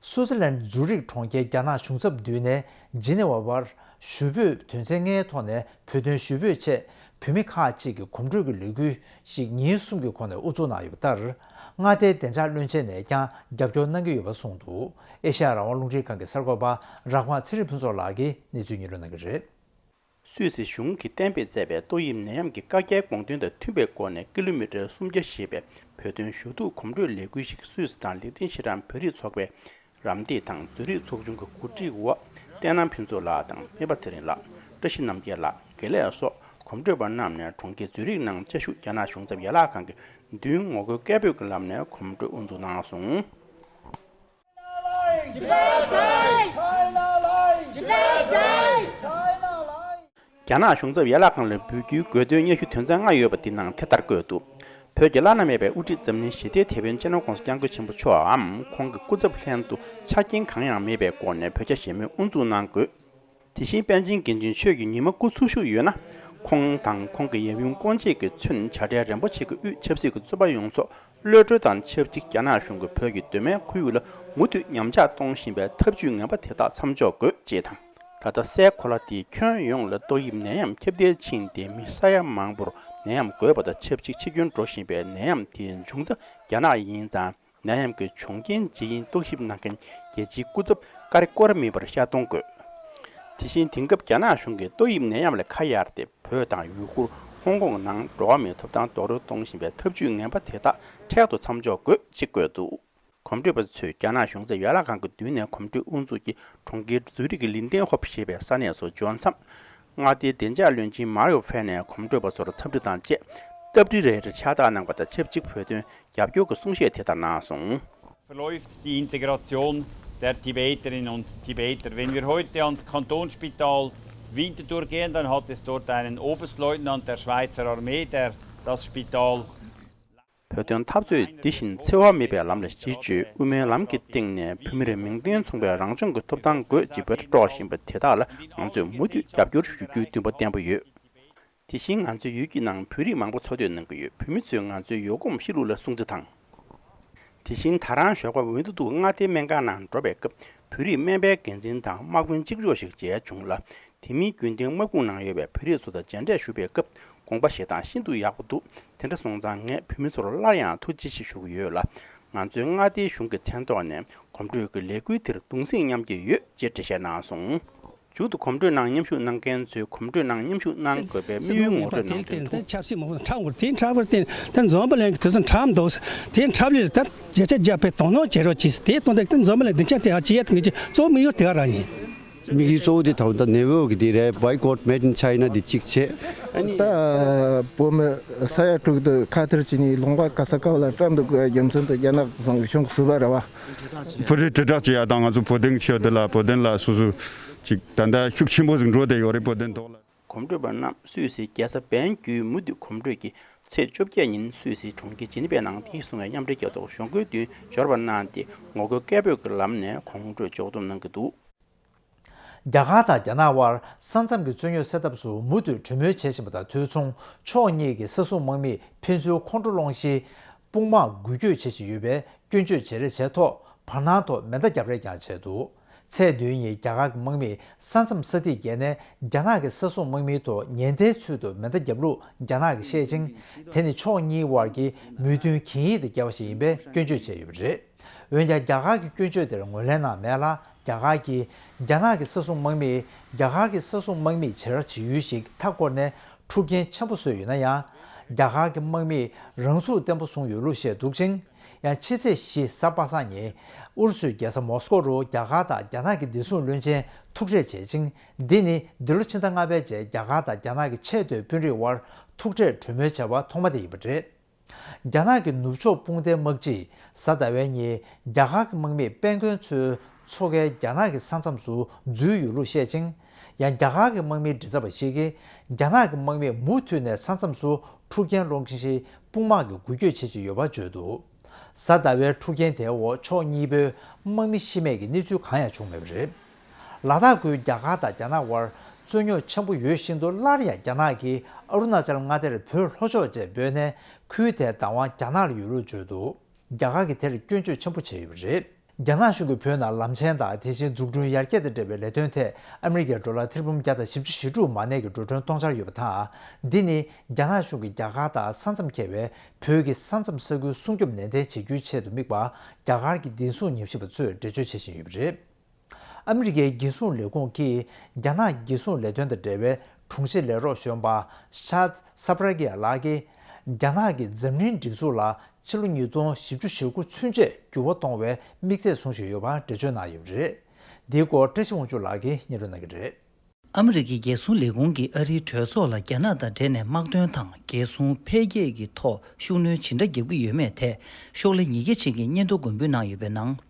སུའུ་ཙི་ལན་ཛུ་རིག་གྲོང་ཁྱེར་རྒྱ་ནག་གཞུང་ཚབ་མདུན་ནས་ཇི་ནི་ཝ་བར་ཞུ་འབོད་དོན་ཚན་ལྔའི་ཐོག་ནས་བོད་དོན་ཞུ་འབོད་ཆེད་བོད་མི་ཁག་ཅིག་གིས་གོམ་བགྲོད་ཀྱི་ལས་འགུལ་ཞིག་ཉིན་གསུམ་གྱི་གོང་ནས་དབུ་འཛུགས་གནང་ཡོད་པ་ལྟར། མངའ་སྡེའི་བདེ་འཇགས་བློན་ཆེན་ནས་ཀྱང་རྒྱབ་སྐྱོར་གནང་གི་ཡོད་པ་གསུངས་འདུག། ཨེ་ཤ་ཡ་རང་དབང་རླུང་འཕྲིན་ཁང་གི་གསར་འགོད་པ་རག་མ་ཚེ་རིང་ཕུན་ཚོགས་ལགས་ཀྱིས་གནས་ཚུལ་སྙན་སྒྲོན་གནང་གི་རེད། སུད་སི་གཞུང་གིས་གཏན་འབེབས་མཛད་པའི་ཏོག་དབྱིབས་ནད་ཡམས་ཀྱི་བཀག་རྒྱའི་དགོངས་དོན་དང་མཐུན་པའི་སྒོ་ནས་ཀི་ལོ་མི་ཊར་སུམ་བརྒྱ་ཞེས་པའི་བོད་དོན་ཞུ་གཏུག་གོམ་བགྲོད་ལས་འགུལ་ཞིག་སུད་སི་དང་ལིག་ཏེན་ཤི་ཏན་བོད་རིགས་ཚོགས་པའི་རམ་འདེགས་དང་མཛོད་རིགས་ཚོགས་ཆུང་གི་གོ་སྒྲིག་འོག་བསྟན་ནམ་ཕུན་ཚོགས་ལགས་དང་སྨན་པ་ཚེ་རིང་ལགས། བཀྲ་ཤིས་རྣམ་རྒྱལ་ལགས། དགེ་ལེགས་སོགས་གོམ་བགྲོད་པ་རྣམས་ནས་གྲོང་ཁྱེར་ཛུ་རིག་ནང་བཅའ་བཞུགས་རྒྱ་ནག་གཞུང་ཚབ་ཡན་ལག་ཁང་གི་མདུན་ངོ་རྒོལ་སྐད་འབོད་ཀྱི་ལམ་ནས་གོམ་བགྲོད་དབུ་འཛུགས་གནང་སོང་། རྒྱ་ནག་གཞུང་ཚབ་ཡན་ལག་ཁང་ལ་འབུལ་རྒྱུའི་དགོས་འདུན་སྙན་ཞུ་དོན་ཚན་ལྔ་ཡོད་པ་འདི་ནང་དེ་ལྟར་བཀོད་འདུག། བོད་ཀྱི་བླ་ན་མེད་པའི་དབུ་ཁྲིད་འཛམ་གླིང་ཞི་བདེའི་དེད་དཔོན་སྤྱི་ནོར་༸གོང་ས་༸སྐྱབས་མགོན་ཆེན་པོ་མཆོགའམ་ཁོང་གི་སྐུ་ཚབ་ལྷན་དུ་ཆ་རྐྱེན་གང་ཡང་མེད་པའི་སྒོ་ནས་བོད་རྒྱ་ཞི་མོལ་དབུ་འཛུགས་གནང་དགོས། དེ་བཞིན་པཎ་ཆེན་དགེ་འདུན་ཆོས་ཀྱི་ཉི་མ་སྐུ་འཚོ་བཞུགས་ཡོད་ན། ཁོང་དང་ཁོང་གི་ཡབ་ཡུམ་སྐུ་མཆེད་ཀྱིས་མཚོན་བྱ་བྲལ་རིན་པོ་ཆེ་གི་དབུས་ཆབ་སྲིད་ཀྱི་རྩོད་པ་ཡོངས་རྫོགས་གློད་གྲོལ་དང་ཆབས་ཅིག་རྒྱ་ནག་གཞུང་གིས་བོད་ཀྱི་གདོད་མའི་ཁོར་ཡུག་ལ་མུ་མཐུད་ཉམས་ཆག་གཏོང་བཞིན་པའི་ཐབས་ཇུས་ངན་པ་དེ་དག་མཚམས་འཇོག་དགོས་ཅེས་དང་། ད་ལྟ་སའི་གོ་ལ་དེའི་ཁྱོན་ཡོངས་ལ་ཏོག་དབྱིབས་ནད་ཡམས་ཁྱབ་གདལ་ཕྱིན་ཏེ་མི་ས་ཡ་མང་པོར་ནད་ཡམས་འགོས་པ་དང་ཆབས་ཅིག་འཆི་སྐྱོན་འགྲོ་བཞིན་པའི་ནད་ཡམས་དེའི་འབྱུང་རྩ་རྒྱ་ནག་ཡིན་ཙང་། ནད་ཡམས་ཀྱི་བྱུང་རྐྱེན་ཇི་ཡིན་རྟོག་ཞིབ་གནང་མཁན་རྒྱལ་སྤྱིའི་སྐུ་ཚབ་ཀ་རི་ཀོ་ར་མི་པར་ཤར་གཏོང་དགོས། དེ་བཞིན་དེང་སྐབས་རྒྱ་ནག་གཞུང་གིས་ཏོག་དབྱིབས་ནད་ཡམས་ལས་ཁ་གཡར་ཏེ་བོད་དང་ཡུ་གུར། ཧོང་ཀོང་ནང་འགྲོ་བ་མིའི་ཐོབ་ཐང་རྡོག་རོལ་གཏོང་བཞིན་པའི་ཐབས་ཇུས་ངན་པ་དེ་དག་འཕྲལ་དུ་མཚམས་འཇོག་དགོས་ཅེས་བཀོད་འདུག། གོམ་བགྲོད་པ་ཚོས་རྒྱ་ནག་གཞུང་ཚབ་ཡན་ལག་ཁང་གི་མདུན་ནས་གོམ་བགྲོད་དབུ་འཛུགས་ཀྱིས་གྲོང་ཁྱེར་ཛུ་རིག་གི་ལིན་ཏེན་ཧོབ་ཞེས་པའི་ས་གནས་སུ་འབྱོར་མཚམས། མངའ་སྡེའི་བདེ་འཇགས་བློན་ཆེན་མཱ་རིའོ་ཧྥེ་ནས་གོམ་བགྲོད་པ་ཚོར་འཚམས་འདྲི་དང་བཅས། སྟབས་བདེ་རེ་རེ་ཕྱག་རྟགས་གནང་པ་དང་ཆབས་ཅིག་བོད་དོན་རྒྱབ་སྐྱོར་གྱི་གསུང་བཤད་དེ་ལྟར་གནང་སོང་། Verläuft die Integration der Tibeterinnen und Tibeter. Wenn wir heute ans Kantonsspital Winterthur gehen, dann hat es dort einen Oberstleutnant der Schweizer Armee, der das Spital བོད་དོན་འཐབ་རྩོད་འདི་བཞིན་འཚེ་བ་མེད་པའི་ལམ་ལ་གཞི་བཅོལ། དབུ་མའི་ལམ་གྱི་སྟེང་ནས་བོད་མིར་མིང་དོན་མཚུངས་པའི་རང་སྐྱོང་གི་ཐོབ་ཐང་དགོས་ཅེས་བོད་དོན་སྒྲོག་བཞིན་པ་དེ་དག་ལ་ང་ཚོས་མུ་མཐུད་རྒྱབ་སྐྱོར་ཞུ་རྒྱུའི་འདུན་པ་བརྟན་པོ་ཡོད། དེ་བཞིན་ང་ཚོའི་ཡུལ་གྱི་ནང་བོད་རིགས་མང་པོ་འཚོ་སྡོད་གནང་གི་ཡོད། བོད་མི་ཚོས་ང་ཚོའི་ཡོད་སྒོམ་གཤིས་ལུགས་ལ་སྲུང་བརྩི་དང་། དེ་བཞིན་ད་རང་ཞོགས་པ་ཝིན་ཏུ་ཏུ་མངའ་སྡེའི་སྨན་ཁང་ནང་འགྲོ་བའི་སྐབས་བོད་རིགས་སྨན་པའི་འགན་འཛིན་དང་དམག་དཔོན་གཅིག་ལྕོགས་ཤིག་མཇལ་བྱུང་ལ། དེ་མིན་རྒྱུན་ལྡན་དམག་དཔུང་ནང་ཡོད་པའི་བོད་རིགས་ཚོ་དང་མཇལ་འཕྲད་ཞུ་བའི་སྐབས་དགོངས་པ་བཞེས་སྟངས་ཤིན་ཏུ་ཡག་པོ་འདུག་དེ་འདྲ་སོང་ཙང་ངས་བོད་མི་ཚོར་སླར་ཡང་ཐུགས་རྗེ་ཆེ་ཞུ་གི་ཡོད་ལ། ང་ཚོའི་མངའ་སྡེའི་གཞུང་གི་མཚན་ཐོག་ནས་གོམ་བགྲོད་ཀྱི་ལས་འགུལ་དེར་གདུང་སེམས་མཉམ་སྐྱེད་ཡོད་ཅེས་འགྲེལ་བཤད་གནང་སོང་། མཇུག་ཏུ་གོམ་བགྲོད་ནང་མཉམ་ཞུགས་གནང་མཁན་ཚོས་གོམ་བགྲོད་ནང་མཉམ་ཞུགས་གནང་དགོས་པའི་དམིགས་ཡུལ་ངོ་སྤྲོད་གནང་དོན་དུ། ཆབ་སྲིད་མང་པོ་འཁྲབ་དགོས་དེ་འཁྲབ་པར་བརྟེན་དེ་འཛོམས་པ་ལེན་གྱི་དུས་ཚོད་འཁྲབ་འདུག་དེ་འཁྲབ་ལས་ལ་ད་བརྒྱ་ཆ་བརྒྱ་པའི་དོ་སྣང་བྱེད་རོགས་གྱིས་དེ་གཏོང་དེ་འཛོམས་པ་ལེན་སྡིངས་ཆ་དེ་ཧ་ཅི་ཡ་དེ་ངེས་ཀྱི་གཙོ་བོ་དམིགས་ཡུལ་དེ་ག་རང་ཡིན། དམིགས་ཡུལ་གཙོ་བོ་དེ་ད་ད་ནེ་ཝོ་གི་དེ་རེད། Boycott Made in China དེ་གཅིག་བྱས། ཨ་ནི་ད་བོད་མི་ས་ཡ་དྲུག་དུ་ཁ་ཐར་བྱས་ནས་ལུང་པ་ག་ས་ག་བ་ལ་བཀྲམ་དུ་དགོས་རྒྱུ་མཚན་དུ་རྒྱ་ནག་གི་སོང་གི་གཞུང་གི་ཟུར་པ་རེད་བ། བོད་རིགས་དྲིལ་བསྒྲགས་བྱེད་ཡ་དང་ང་ཚོ་བོད་དོན་ཆེད་དུ་ལ་བོད་དོན་ལ་སོ་སོ་ཅིག་ད་ལྟ་ཤུགས་ཆེན་པོ་ཟིག་འགྲོ་བསྡད་ཡོད་རེད་བོད་དོན་ཐོག་ལ། གོམ་བགྲོད་པ་རྣམས་སུད་སིའི་རྒྱལ་ས་བན་བརྒྱུད་མུ་མཐུད་གོམ་བགྲོད་ཀྱིས་ཚེས་བཅོ་བརྒྱད་ཉིན་སུད་སིའི་གྲོང་ཁྱེར་ཇི་ནི་ཝའི་ནང་དེའི་སོང་བའི་མཉམ་འབྲེལ་རྒྱལ་ཚོགས་གཞུང་སྒོའི་མདུན་འབྱོར་པ་གནང་སྟེ་ངོ་རྒོལ་སྐད་འབོད་ཀྱི་ལམ་ནས་གོམ་བགྲོད་ཕྱོགས་བསྡོམས་གནང་གི་འདུག་རྒྱ་གར་དང་རྒྱ་ནག་དབར་ས་མཚམས་ཀྱི་རྩོད་རྙོག་སེལ་ཐབས་སུ་མུ་མཐུད་གྲོས་མོལ་བྱེད་བཞིན་པ་དང་དུས་མཚུངས་ཕྱོགས་གཉིས་ཀྱི་ས་སྲུང་དམག་མིས་ཕན་ཚུན་ཁོང་ཁྲོ་སློང་གཞིའི་དཔུང་དམག་འགུལ་སྐྱོད་བྱེད་བཞིན་ཡོད་པས་སྐྱོན་བརྗོད་བྱེད་རེས་བྱས་ཐོག་བར་སྣང་ཐོག་མེ་མདའ་བརྒྱབ་རེས་ཀྱང་བྱས་འདུག་ཚེས་བདུན་ཉིན་རྒྱ་གར་གྱི་དམག་མིས་ས་མཚམས་ས་ཐིག་བརྒལ་ནས་རྒྱ་ནག་གི་ས་སྲུང་དམག་མིའི་ཐོག་ཉེན་བརྡའི་ཚུལ་དུ་མེ་མདའ་བརྒྱབ་ལུགས་རྒྱ་ནག་གིས་བཤད་ཅིང་། དེ་ནི་ཕྱོགས་གཉིས་དབར་གྱི་མོས་མཐུན་གན་ཡིག་དང་འགལ་བ་ཞིག་ཡིན་པས་སྐྱོན་བརྗོད་བྱས་ཡོད་པ་རེད། འོན་ཀྱང་རྒྱ་གར་གྱི་སྐྱོན་བརྗོད་དེར་ངོས་ལེན་གནང་མེད་ལ། རྒྱ་གར་གྱིས་རྒྱ་ནག་གི་ས་སྲུང་དམག་མིས་རྒྱ་གར་གྱི་ས་སྲུང་དམག་མིས་བྱེད་ར་བྱེད་ཡུལ་ཞིག་མཐའ་བསྐོར་ནས་འཁྲུག་རྐྱེན་ཆེན་པོ་བཟོས་ཡོད་ན་ཡང་། རྒྱ་གར་གྱི་དམག་མིས་རང་ཚུགས་བརྟན་པོ་བཟུང་ཡོད་ལུགས་བཤད་འདུག་ཅིང་། ཡང་ཕྱི་ཚེས་བཞི་གཟའ་པ་སངས་ཉིན་ཨུ་རུ་སུའི་རྒྱལ་ས་མོ་སྐོ་རུ་རྒྱ་གར་དང་རྒྱ་ནག་གི་བདེ་སྲུང་བློན་ཆེན་ཐུག་འཕྲད་བྱས་ཤིང་། འདི་ནི་འདི་ལོ་ཕྱི་ཟླ་ལྔ་པའི་རྗེས་རྒྱ་གར་དང་རྒྱ་ནག་གི་ཆེས་མཐོའི་དཔོན་རིགས་དབར་ཐུག་འཕྲད་གྲོས་མོལ་བྱ་བ་ཐོག་མ་དེ་ཡིན་པ་རེད། རྒྱ་ནག་གི་ནུབ་ཕྱོགས་དཔུང་སྡེའི་དམག་སྤྱིས་གཟའ་ཟླ་བའི་ཉིན་རྒྱ་གར་གྱི་དམག་མིས་དཔལ་མགོན་མཚོའི་མཚོ་ཁའི་རྒྱ་ནག་གི་ས་མཚམས་སུ་འཛུལ་ཡོད་ལུགས་བཤད་ཅིང་། ཡང་རྒྱ་གར་གྱི་དམག་མིའི་མགྲིན་ཚབ་པ་ཞིག་གིས་རྒྱ་ནག་གི་དམག་མིས་མུ་མཐུད་ནས་ས་མཚམས་སུ་འཁྲུག་རྐྱེན་སློང་གཞིའི་དཔུང་དམག་གི་འགུལ་སྐྱོད་བྱེད་ཀྱི་ཡོད་པ་བརྗོད་འདུག་གཟའ་ཟླ་བའི་འཁྲུག་རྐྱེན་དེའི་འོག་ཕྱོགས་གཉིས་པོའི་དམག་མི་ཤི་རྨས་ཀྱི་གནས་ཚུལ་གང་ཡང་བྱུང་མེད་པ་རེད། ལ་དྭགས་ཁུལ་རྒྱ་གར་དང་རྒྱ་ནག་དབར་རྩོད་རྙོག་ཆེན་པོ་ཡོད་བཞིན་དུ་སླར་ཡང་རྒྱ་ནག་གིས་ཨ་རུ་ན་ཅལ་མངའ་སྡེར་བོད་ལྷོ་ཕྱོགས་ཅེས་འབོད་ནས་ཁུལ་དེའི་བདག་དབང་རྒྱ་ནག་ལ་ཡོད་ལུགས་བརྗོད་འདུག་རྒྱ་གར་གྱིས་དེར་སྐྱོན་བརྗོད་ཆེན་པོ་བྱས་ཡོད་པ་རེད། རྒྱ་ནག་གཞུང་གིས་བོད་ནང་ལམ་ཆེན་དང་དེ་བཞིན་འཛུགས་སྐྲུན་ཡར་རྒྱས་དང་འབྲེལ་བའི་ལས་དོན་ཐད་ཨ་མི་རི་ཀའི་ཌོ་ལར་ཐེར་འབུམ་བརྒྱ་དང་བཞི་བཅུ་ཞེ་དྲུག་མ་གནས་ཀྱི་འགྲོ་གྲོན་གཏོང་འཆར་ཡོད་པ་དང་། འདི་ནི་རྒྱ་ནག་གཞུང་གིས་རྒྱ་གར་དང་ས་མཚམས་ཁེལ་བའི་བོད་ཀྱི་ས་མཚམས་ས་ཁུལ་སྲུང་སྐྱོབ་ནན་ཏན་བྱེད་རྒྱུའི་ཆེད་དུ་དམིགས་པ་རྒྱ་གར་གྱི་བདེ་སྲུང་ཉམས་ཞིབ་པ་ཚོས་འགྲེལ་བརྗོད་བྱེད་བཞིན་ཡོད་པ་རེད། ཨ་མི་རི་ཀའི་རྒྱལ་སྲུང་ལས་ཁུངས་ཀྱིས་རྒྱ་ནག་རྒྱལ་སྲུང་ལས་དོན་དང་འབྲེལ་བའི་དྲུང་ཆེ་ལས་རོགས་གཞོན་པ་ཤཱད་སབ་ར་ཀི་ཡ་ལགས་ཀྱིས་རྒྱ་ནག་གིས་འཛམ་གླིང་སྒྲིག་འཛུགས་ལ་ཕྱི་ལོ་ཉིས་སྟོང་བཞི་བཅུ་ཞེ་དགུ་ཚུན་ཆད་འགྱུར་བ་གཏོང་བའི་དམིགས་ཚད་བཟུང་བཞིན་ཡོད་པ་འགྲེལ་བརྗོད་གནང་ཡོད་པ་རེད། འདིའི་སྐོར་བཀྲ་ཤིས་དབང་ཕྱུག་ལགས་ཀྱིས་སྙན་སྒྲོན་གནང་གི་རེད། ཨ་མི་རི་ཀའི་རྒྱལ་སྲུང་ལས་ཁུངས་ཀྱིས་ཨ་རིའི་གྲོས་ཚོགས་ལ་རྒྱ་ནག་དང་འབྲེལ་ནས་དམག་དོན་དང་རྒྱལ་སྲུང་འཕེལ་རྒྱས་ཀྱི་ཐོག་ཤུགས་སྣོན་ཇི་འདྲ་བརྒྱབ་ཀྱི་ཡོད་མེད་ཐད་ཤོག་ལྷེ་ཉིས་བརྒྱ་ཅན་གྱི་སྙན་ཐོ་མགོན་འབུལ་གནང་ཡོད་པའི་ནང་།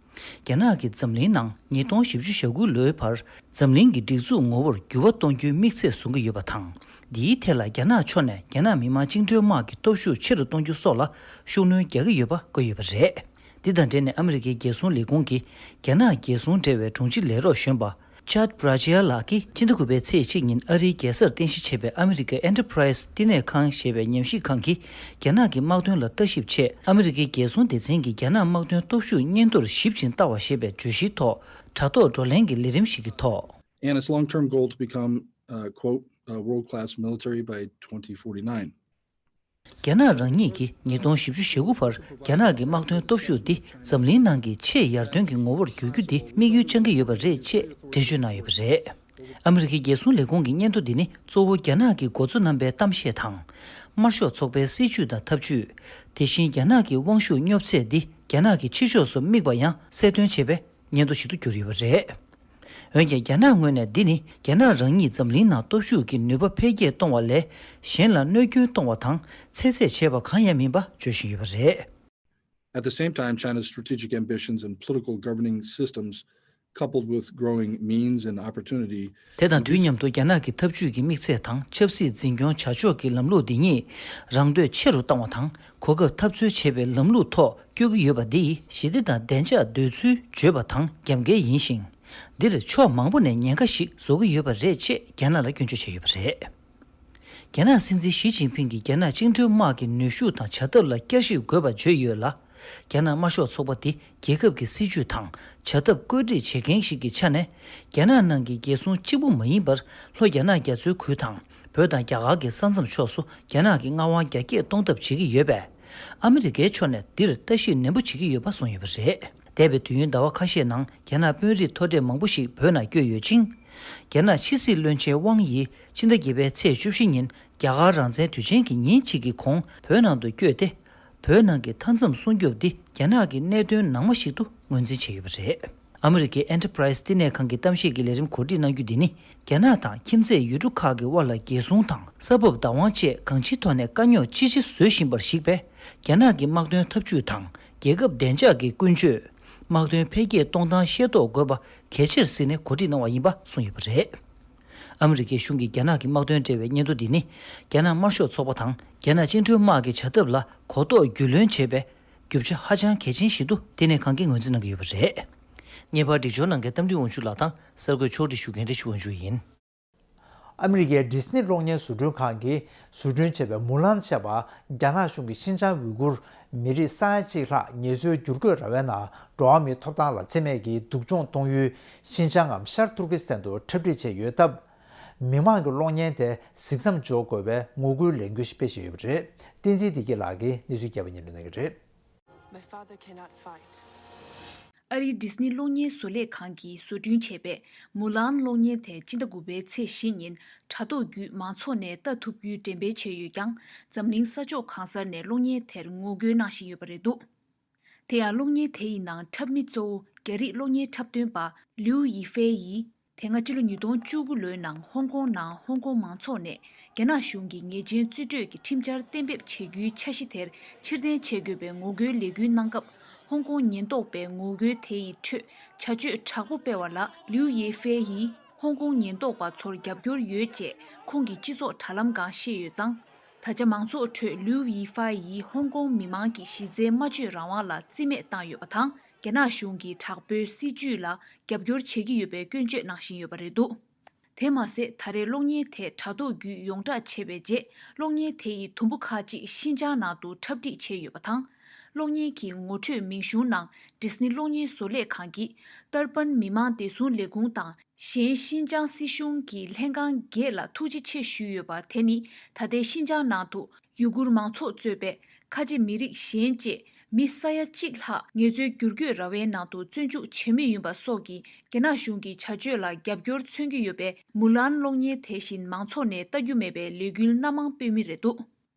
རྒྱ་ནག་གིས་འཛམ་གླིང་ནང་ཉིས་སྟོང་བཞི་བཅུ་ཞེ་དགུ་ལོའི་བར་འཛམ་གླིང་གི་སྒྲིག་འཛུགས་ངོ་བོར་འགྱུར་བ་གཏོང་རྒྱུའི་དམིགས་ཚད་བཟུང་གི་ཡོད་པ་དང་། འདིའི་ཐད་ལ་རྒྱ་ནག་ཕྱོགས་ནས་རྒྱ་ནག་མི་དམངས་བཅིངས་འགྲོལ་དམག་གི་སྟོབས་ཤུགས་ཆེ་རུ་གཏོང་རྒྱུ་སོགས་ལ་ཤུགས་སྣོན་རྒྱག་གི་ཡོད་པ་བཀོད་ཡོད་པ་རེད། འདི་དང་འབྲེལ་ནས་ཨ་མི་རི་ཀའི་རྒྱལ་སྲུང་ལས་ཁུངས་ཀྱི་རྒྱ་ནག་རྒྱལ་སྲུང་འབྲེལ་བའི་དྲུང་ཆེ་ལས་རོགས་གཞོན་པ་ཅཱད་པྲ་ཇི་ཡ་ལགས་ཀྱིས་ཕྱི་ཟླ་དགུ་པའི་ཚེས་གཅིག་ཉིན་ཨ་རིའི་རྒྱལ་སར་རྟེན་གཞི་བྱས་པའི་ཨ་མི་རི་ཀའི་ཨེན་ཊར་པ་རའི་སི་བསྟི་གནས་ཁང་ཞེས་པའི་ཉམས་ཞིབ་ཁང་གིས་རྒྱ་ནག་གི་དམག་དོན་ལ་ལྟ་ཞིབ་ཆེད་ཨ་མི་རི་ཀའི་རྒྱལ་སྲུང་སྡེ་ཚན་གྱིས་རྒྱ་ནག་དམག་དོན་སྟོབས་ཤུགས་སྔོན་ཐོན་ཞིབ་ཅིང་ལྟ་བ་ཞེས་པའི་བརྗོད་གཞིའི་ཐོག་དྲ་ཐོག་བགྲོ་གླེང་གི་ལས་རིམ་ཞིག་གི་ཐོག And its long-term goal to become, uh, quote, a world-class military by twenty forty-nine. རྒྱ་ནག་རང་ཉིད་ཀྱིས་ཉིས་སྟོང་བཞི་བཅུ་ཞེ་དགུ་བར་རྒྱ་ནག་གི་དམག་དོན་སྟོབས་ཤུགས་འདི་འཛམ་གླིང་ནང་གི་ཆེས་ཡར་ཐོན་གྱི་ངོ་བོར་འགྱུར་རྒྱུ་འདི་དམིགས་ཡུལ་བཅངས་ཀྱི་ཡོད་པ་རེད་ཅེས་འགྲེལ་བརྗོད་གནང་ཡོད་པ་རེད། ཨ་མི་རི་ཀའི་རྒྱལ་སྲུང་ལས་ཁུངས་ཀྱི་སྙན་ཐོ་འདི་ནི་གཙོ་བོ་རྒྱ་ནག་གི་འགོ་གཙོ་རྣམ་པའི་གཏམ་བཤད་དང་། དམར་ཤོག་ཚོགས་པའི་སྲིད་བྱུས་དང་ཐབས་ཇུས། དེ་བཞིན་རྒྱ་ནག་གི་དབང་ཤུགས་སྙོབ་ཚད་འདི་རྒྱ་ནག་གི་ཕྱི་ཕྱོགས་སུ་དམིགས་པ་ཡང་གསལ་སྟོན་བྱས་པའི་སྙན་ཐོ་ཞིག་ཏུ་གྱུར་ཡོད་པ་རེད། འོན་ཀྱང་རྒྱ་ནག་ངོས་ནས་འདི་ནི་རྒྱ་ནག་རང་ཉིད་འཛམ་གླིང་ནང་སྟོབས་ཤུགས་ཀྱི་ནུས་པ་འཕེལ་རྒྱས་གཏོང་བ་ལས་གཞན་ལ་གནོད་སྐྱོན་གཏོང་བ་དང་ཚད་ཚད་བྱས་པ་གང་ཡང་མིན་པ་བརྗོད་བཞིན་ཡོད་པ་རེད། At the same time, China's strategic ambitions and political governing systems, coupled with growing means and opportunity, དེ་དང་དུས་མཉམ་དུ་རྒྱ་ནག་གི་འཐབ་ཇུས་ཀྱི་དམིགས་ཚད་དང་ཆབ་སྲིད་འཛིན་སྐྱོང་བྱ་ཕྱོགས་ཀྱི་ལམ་ལུགས་འདི་ཉིད་རང་འདོད་ཆེ་རུ་བཏང་བ་དང་། གོ་སྐབས་འཐབ་རྩོད་བྱེད་པའི་ལམ་ལུགས་ཐོག་བསྐྱོད་ཀྱི་ཡོད་པ་འདིས་ཞི་བདེ་དང་བདེ་འཇགས་འདོད་ཚུལ་བརྗོད་པ་དང་རྒྱབ་འགལ་ཡིན་ཞིང་། འདིར་ཕྱོགས་མང་པོ་ནས་ཉེན་ཁ་ཞིག་བཟོ་གི་ཡོད་པ་རེད་ཅེས་རྒྱ་ནག་ལ་སྐྱོན་བརྗོད་བྱས་ཡོད་པ་རེད། རྒྱ་ནག་སྲིད་འཛིན་ཞི་ཅིན་ཕིང་གིས་རྒྱ་ནག་བཅིངས་འགྲོལ་དམག་གི་ནུས་ཤུགས་དང་བྱ་ཐབས་ལ་བསྐྱར་ཞིབ་དགོས་པ་བརྗོད་ཡོད་ལ། རྒྱ་ནག་དམར་ཤོག་ཚོགས་པ་འདི་རྒྱལ་ཁབ་ཀྱི་སྲིད་ཇུས་དང་བྱ་ཐབས་བཀོད་སྒྲིག་བྱེད་མཁན་ཞིག་གི་ཆ་ནས། རྒྱ་ནག་ནང་གི་རྒྱལ་སྲུང་གཅིག་པུ་མ་ཡིན་པར། ལྷོ་རྒྱ་ནག་རྒྱ་མཚོའི་ཁུལ་དང་། བོད་དང་རྒྱ་གར་གྱི་ས་མཚམས་ཕྱོགས་སུ་རྒྱ་ནག་གི་མངའ་དབང་རྒྱ་སྐྱེད་གཏོང་ཐབས་བྱེད་ཀྱི་ཡོད་པས། ཨ་མི་རི་ཀའི་ཕྱོགས་ནས་འདིར་ལྟ་ཞིབ་ནན་པོ་བྱེད་ཀྱི་ཡོད་པ་གསུངས་ཡོད་པ་རེད། འདས་པའི་དུས་ཡུན་ཟླ་བ་ཁ་ཤས་ནང་རྒྱ་ནག་དཔོན་རིགས་མཐོ་གྲས་མང་པོ་ཞིག་བོད་ནང་བསྐྱོད་ཡོད་ཅིང་། རྒྱ་ནག་ཕྱི་སྲིད་བློན་ཆེན་ཝང་ཡིས་ཕྱི་ཟླ་བརྒྱད་པའི་ཚེས་བཅུ་བཞི་ཉིན་རྒྱ་གར་རང་བཙན་དུས་ཆེན་གྱི་ཉིན་གཅིག་གི་གོང་བོད་ནང་དུ་བསྐྱོད་དེ། བོད་ནང་གི་མཐའ་མཚམས་སྲུང་སྐྱོབ་འདི་རྒྱ་ནག་གི་གནད་དོན་ནང་མ་ཞིག་ཏུ་ངོས་འཛིན་བྱས་ཡོད་པ་རེད། ཨ་མི་རི་ཀའི་Enterprise་བསྟི་གནས་ཁང་གི་གཏམ་བཤད་ཀྱི་ལས་རིམ་གོ་སྒྲིག་གནང་རྒྱུ་འདི་ནི། རྒྱ་ནག་དང་ཁྱིམ་མཚེས་ཡུལ་གྲུ་ཁག་གི་དབར་ལ་རྒྱལ་སྲུང་དང་ས་བབ་བདག་དབང་བཅས་གང་ཅིའི་ཐོག་ནས་དཀའ་རྙོག་ཅི་ཆེ་བཟོ་བཞིན་པར་གཞིགས་པས། རྒྱ་ནག་གི་དམག་དོན་འཐབ་ཇུས་དང་རྒྱལ་ཁབ་བདེ་འཇགས་ཀྱི་ཀུན་སྤྱོད། དམག་དོན་འཕེལ་རྒྱས་གཏོང་སྟངས་ཤེས་རྟོགས་དགོས་པ་གལ་ཆེར་གཟིགས་ནས་གོ་སྒྲིག་གནང་བ་ཡིན་པ་གསུངས་ཡོད་པ་རེད། ཨ་མི་རི་ཀའི་གཞུང་གིས་རྒྱ་ནག་གི་དམག་དོན་འབྲེལ་བའི་སྙན་ཐོ་འདི་ནི། རྒྱ་ནག་དམར་ཤོག་ཚོགས་པ་དང་རྒྱ་ནག་བཅིངས་འགྲོལ་དམག་གི་བྱ་ཐབས་ལ་གོ་རྟོགས་རྒྱུས་ལོན་བྱས་པས། རྒྱུ་ཆ་ཧ་ཅང་གལ་ཆེན་ཞིག་ཏུ་བསྟི་གནས་ཁང་གིས་ངོས་འཛིན་གནང་གི་ཡོད་པ་རེད། ངེས་པར་སྒྲིག་སྦྱོར་གནང་མཁན་རྟ་མགྲིན་དབང་ཕྱུག་ལགས་དང་གསར་འགོད་ཕྱོགས་སྒྲིག་ཞུ་མཁན་བཀྲ་ཤིས་དབང་ཕྱུག་ཡིན། ཨ་མི་རི་ཀའི་ཌིས་ནི་གློག་བརྙན་བཟོ་སྐྲུན་ཁང་གིས་བཟོ་སྐྲུན་བྱས་པའི་མུ་ལན་ཞེས་པ། རྒྱ་ནག་གཞུང་གིས་ཤིན་ཅང་ཝུའི་གུར་མི་རིགས་ས་ཡ་གཅིག་ལྷག་ངལ་རྩོལ་བསྒྱུར་བཀོད་ར་བའི་ནང་འགྲོ་བ་མིའི་ཐོབ་ཐང་ལ་བརྩི་མེད་ཀྱིས་སྡུག་སྦྱོང་གཏོང་ཡུལ་ཤིན་ཅང་ངམ་ཤར་ཏུར་ཀི་སི་ཐན་དུ་འཁྲབ་ཁྲིད་བྱས་ཡོད་སྟབས། མི་མང་གི་གློག་བརྙན་དེ་གཟིགས་མཚམས་འཇོག་དགོས་པའི་ངོ་རྒོལ་ལས་འགུལ་ཞིག་སྤེལ་བཞིན་ཡོད་པ་རེད། བསྟན་འཛིན་བདེ་སྐྱིད་ལགས་ཀྱིས་གནས་ཚུལ་རྒྱས་པ་སྙན་སྒྲོན་གནང་གི་རེད། My father cannot fight. ཨ་རིའི་ཌིས་ནི་གློག་བརྙན་བཟོ་ལས་ཁང་གིས་བཟོ་སྐྲུན་བྱས་པའི་མུ་ལན་གློག་བརྙན་དེ་སྤྱི་ཟླ་དགུ་པའི་ཚེས་བཞི་ཉིན་དྲ་ཐོག་བརྒྱུད་མང་ཚོགས་ནས་ལྟ་ཐུབ་རྒྱུའི་འགྲེམས་སྤེལ་བྱས་ཡོད་ཀྱང་། འཛམ་གླིང་ས་ཕྱོགས་གང་སར་ནས་གློག་བརྙན་དེར་ངོ་རྒོལ་གནང་བཞིན་ཡོད་པ་རེད་འདུག་དེ་ཡང་གློག་བརྙན་དེ་ཡི་ནང་འཁྲབ་མི་གཙོ་བོ་རྒྱ་རིགས་གློག་བརྙན་འཁྲབ་སྟོན་པ་ལིའུ་ཡི་ཧྥེ་ཡིས། དེ་སྔ་ཕྱི་ལོ་ཉིས་སྟོང་བཅུ་དགུ་ལོའི་ནང་ཧོང་ཀོང་ནང་ཧོང་ཀོང་མང་ཚོགས་ནས་རྒྱ་ནག་གཞུང་གིས་ཉེས་ཅན་རྩིས་སྤྲོད་ཀྱི་ཁྲིམས་འཆར་གཏན་འབེབས་བྱེད་རྒྱུའི་འཆར་གཞི་དེར་ཕྱིར་འཐེན་བྱེད་དགོས་པའི་ངོ་རྒོལ་ལས་འགུལ་གནང་སྐབས། ཧོང་ཀོང་ཉེན་རྟོག་པས་ངོ་རྒོལ་དེ་ཡི་ཁྲོད་བྱ་སྤྱོད་དྲག་པོ་སྤེལ་བ་ལ། ལིའུ་ཡེ་ཧྥེ་ཡིས་ཧོང་ཀོང་ཉེན་རྟོག་པ་ཚོར་རྒྱབ་སྐྱོར་ཡོད་ཅེས་ཁོང་གི་སྤྱི་ཚོགས་དྲ་ལམ་སྒང་བཤད་ཡོད་ཙང་། ད་ཆ་མང་ཚོགས་ཁྲོད་ལིའུ་ཡི་ཧྥ་ཡིས་ཧོང་ཀོང་མི་མང་གི་གཞི་རྩའི་སྨྲ་བརྗོད་རང་དབང་ལ་རྩིས་མེད་བཏང་ཡོད་པ་དང་། རྒྱ་ནག་གཞུང་གི་དྲག་པོའི་སྲིད་བྱུས་ལ་རྒྱབ་སྐྱོར་བྱེད་ཀྱི་ཡོད་པའི་སྐྱོན་བརྗོད་གནང་བཞིན་ཡོད་པ་རེད་འདུག་དེ་མ་ཟད། ད་རེས་གློག་བརྙན་དེ་དྲ་ཐོག་བརྒྱུད་ཡོངས་བསྒྲགས་བྱས་པའི་རྗེས། གློག་བརྙན་དེ་ཡི་དུམ་བུ་ཁག་ཅིག་ཤིན་ཅང་ནང་དུ་འཁྲབ་ཁྲིད་བྱས་ཡོད་པ་དང་། གློག་བརྙན་གྱི་ངོ་སྤྲོད་མིང་གཞུང་ནང་ཌིས་ནི་གློག་བརྙན་བཟོ་ལས་ཁང་གིས་ཏར་པན་མི་དམངས་བདེ་སྲུང་ལས་ཁུངས་དང་། གཞན་ཤིན་ཅང་སྲིད་གཞུང་གི་ལྷན་ཁང་བརྒྱད་ལ་ཐུགས་རྗེ་ཆེ་ཞུས་ཡོད་པ། དེ་ནི་ད་ལྟའི་ཤིན་ཅང་ནང་དུ་ཡུ་གུར་མང་ཚོགས་གཙོས་པའི་ཁ་ཆེ་མི་རིགས་གཞན་བཅས་མི་ས་ཡ་གཅིག་ལྷག་ངལ་རྩོལ་བསྒྱུར་བཀོད་ར་བའི་ནང་དུ་བཙོན་འཇུག་བྱེད་མུས་ཡིན་པ་སོགས་ཀྱི་རྒྱ་ནག་གཞུང་གི་བྱ་སྤྱོད་ལ་རྒྱབ་སྐྱོར་མཚོན་གྱི་ཡོད་པའི་མུ་ལན་གློག་བརྙན་དེ་བཞིན་མང་ཚོགས་ནས་ལྟ་རྒྱུ་མེད་པའི་ལས་འགུལ་སྣ་མང་སྤེལ་མུས་རེད་འདུག་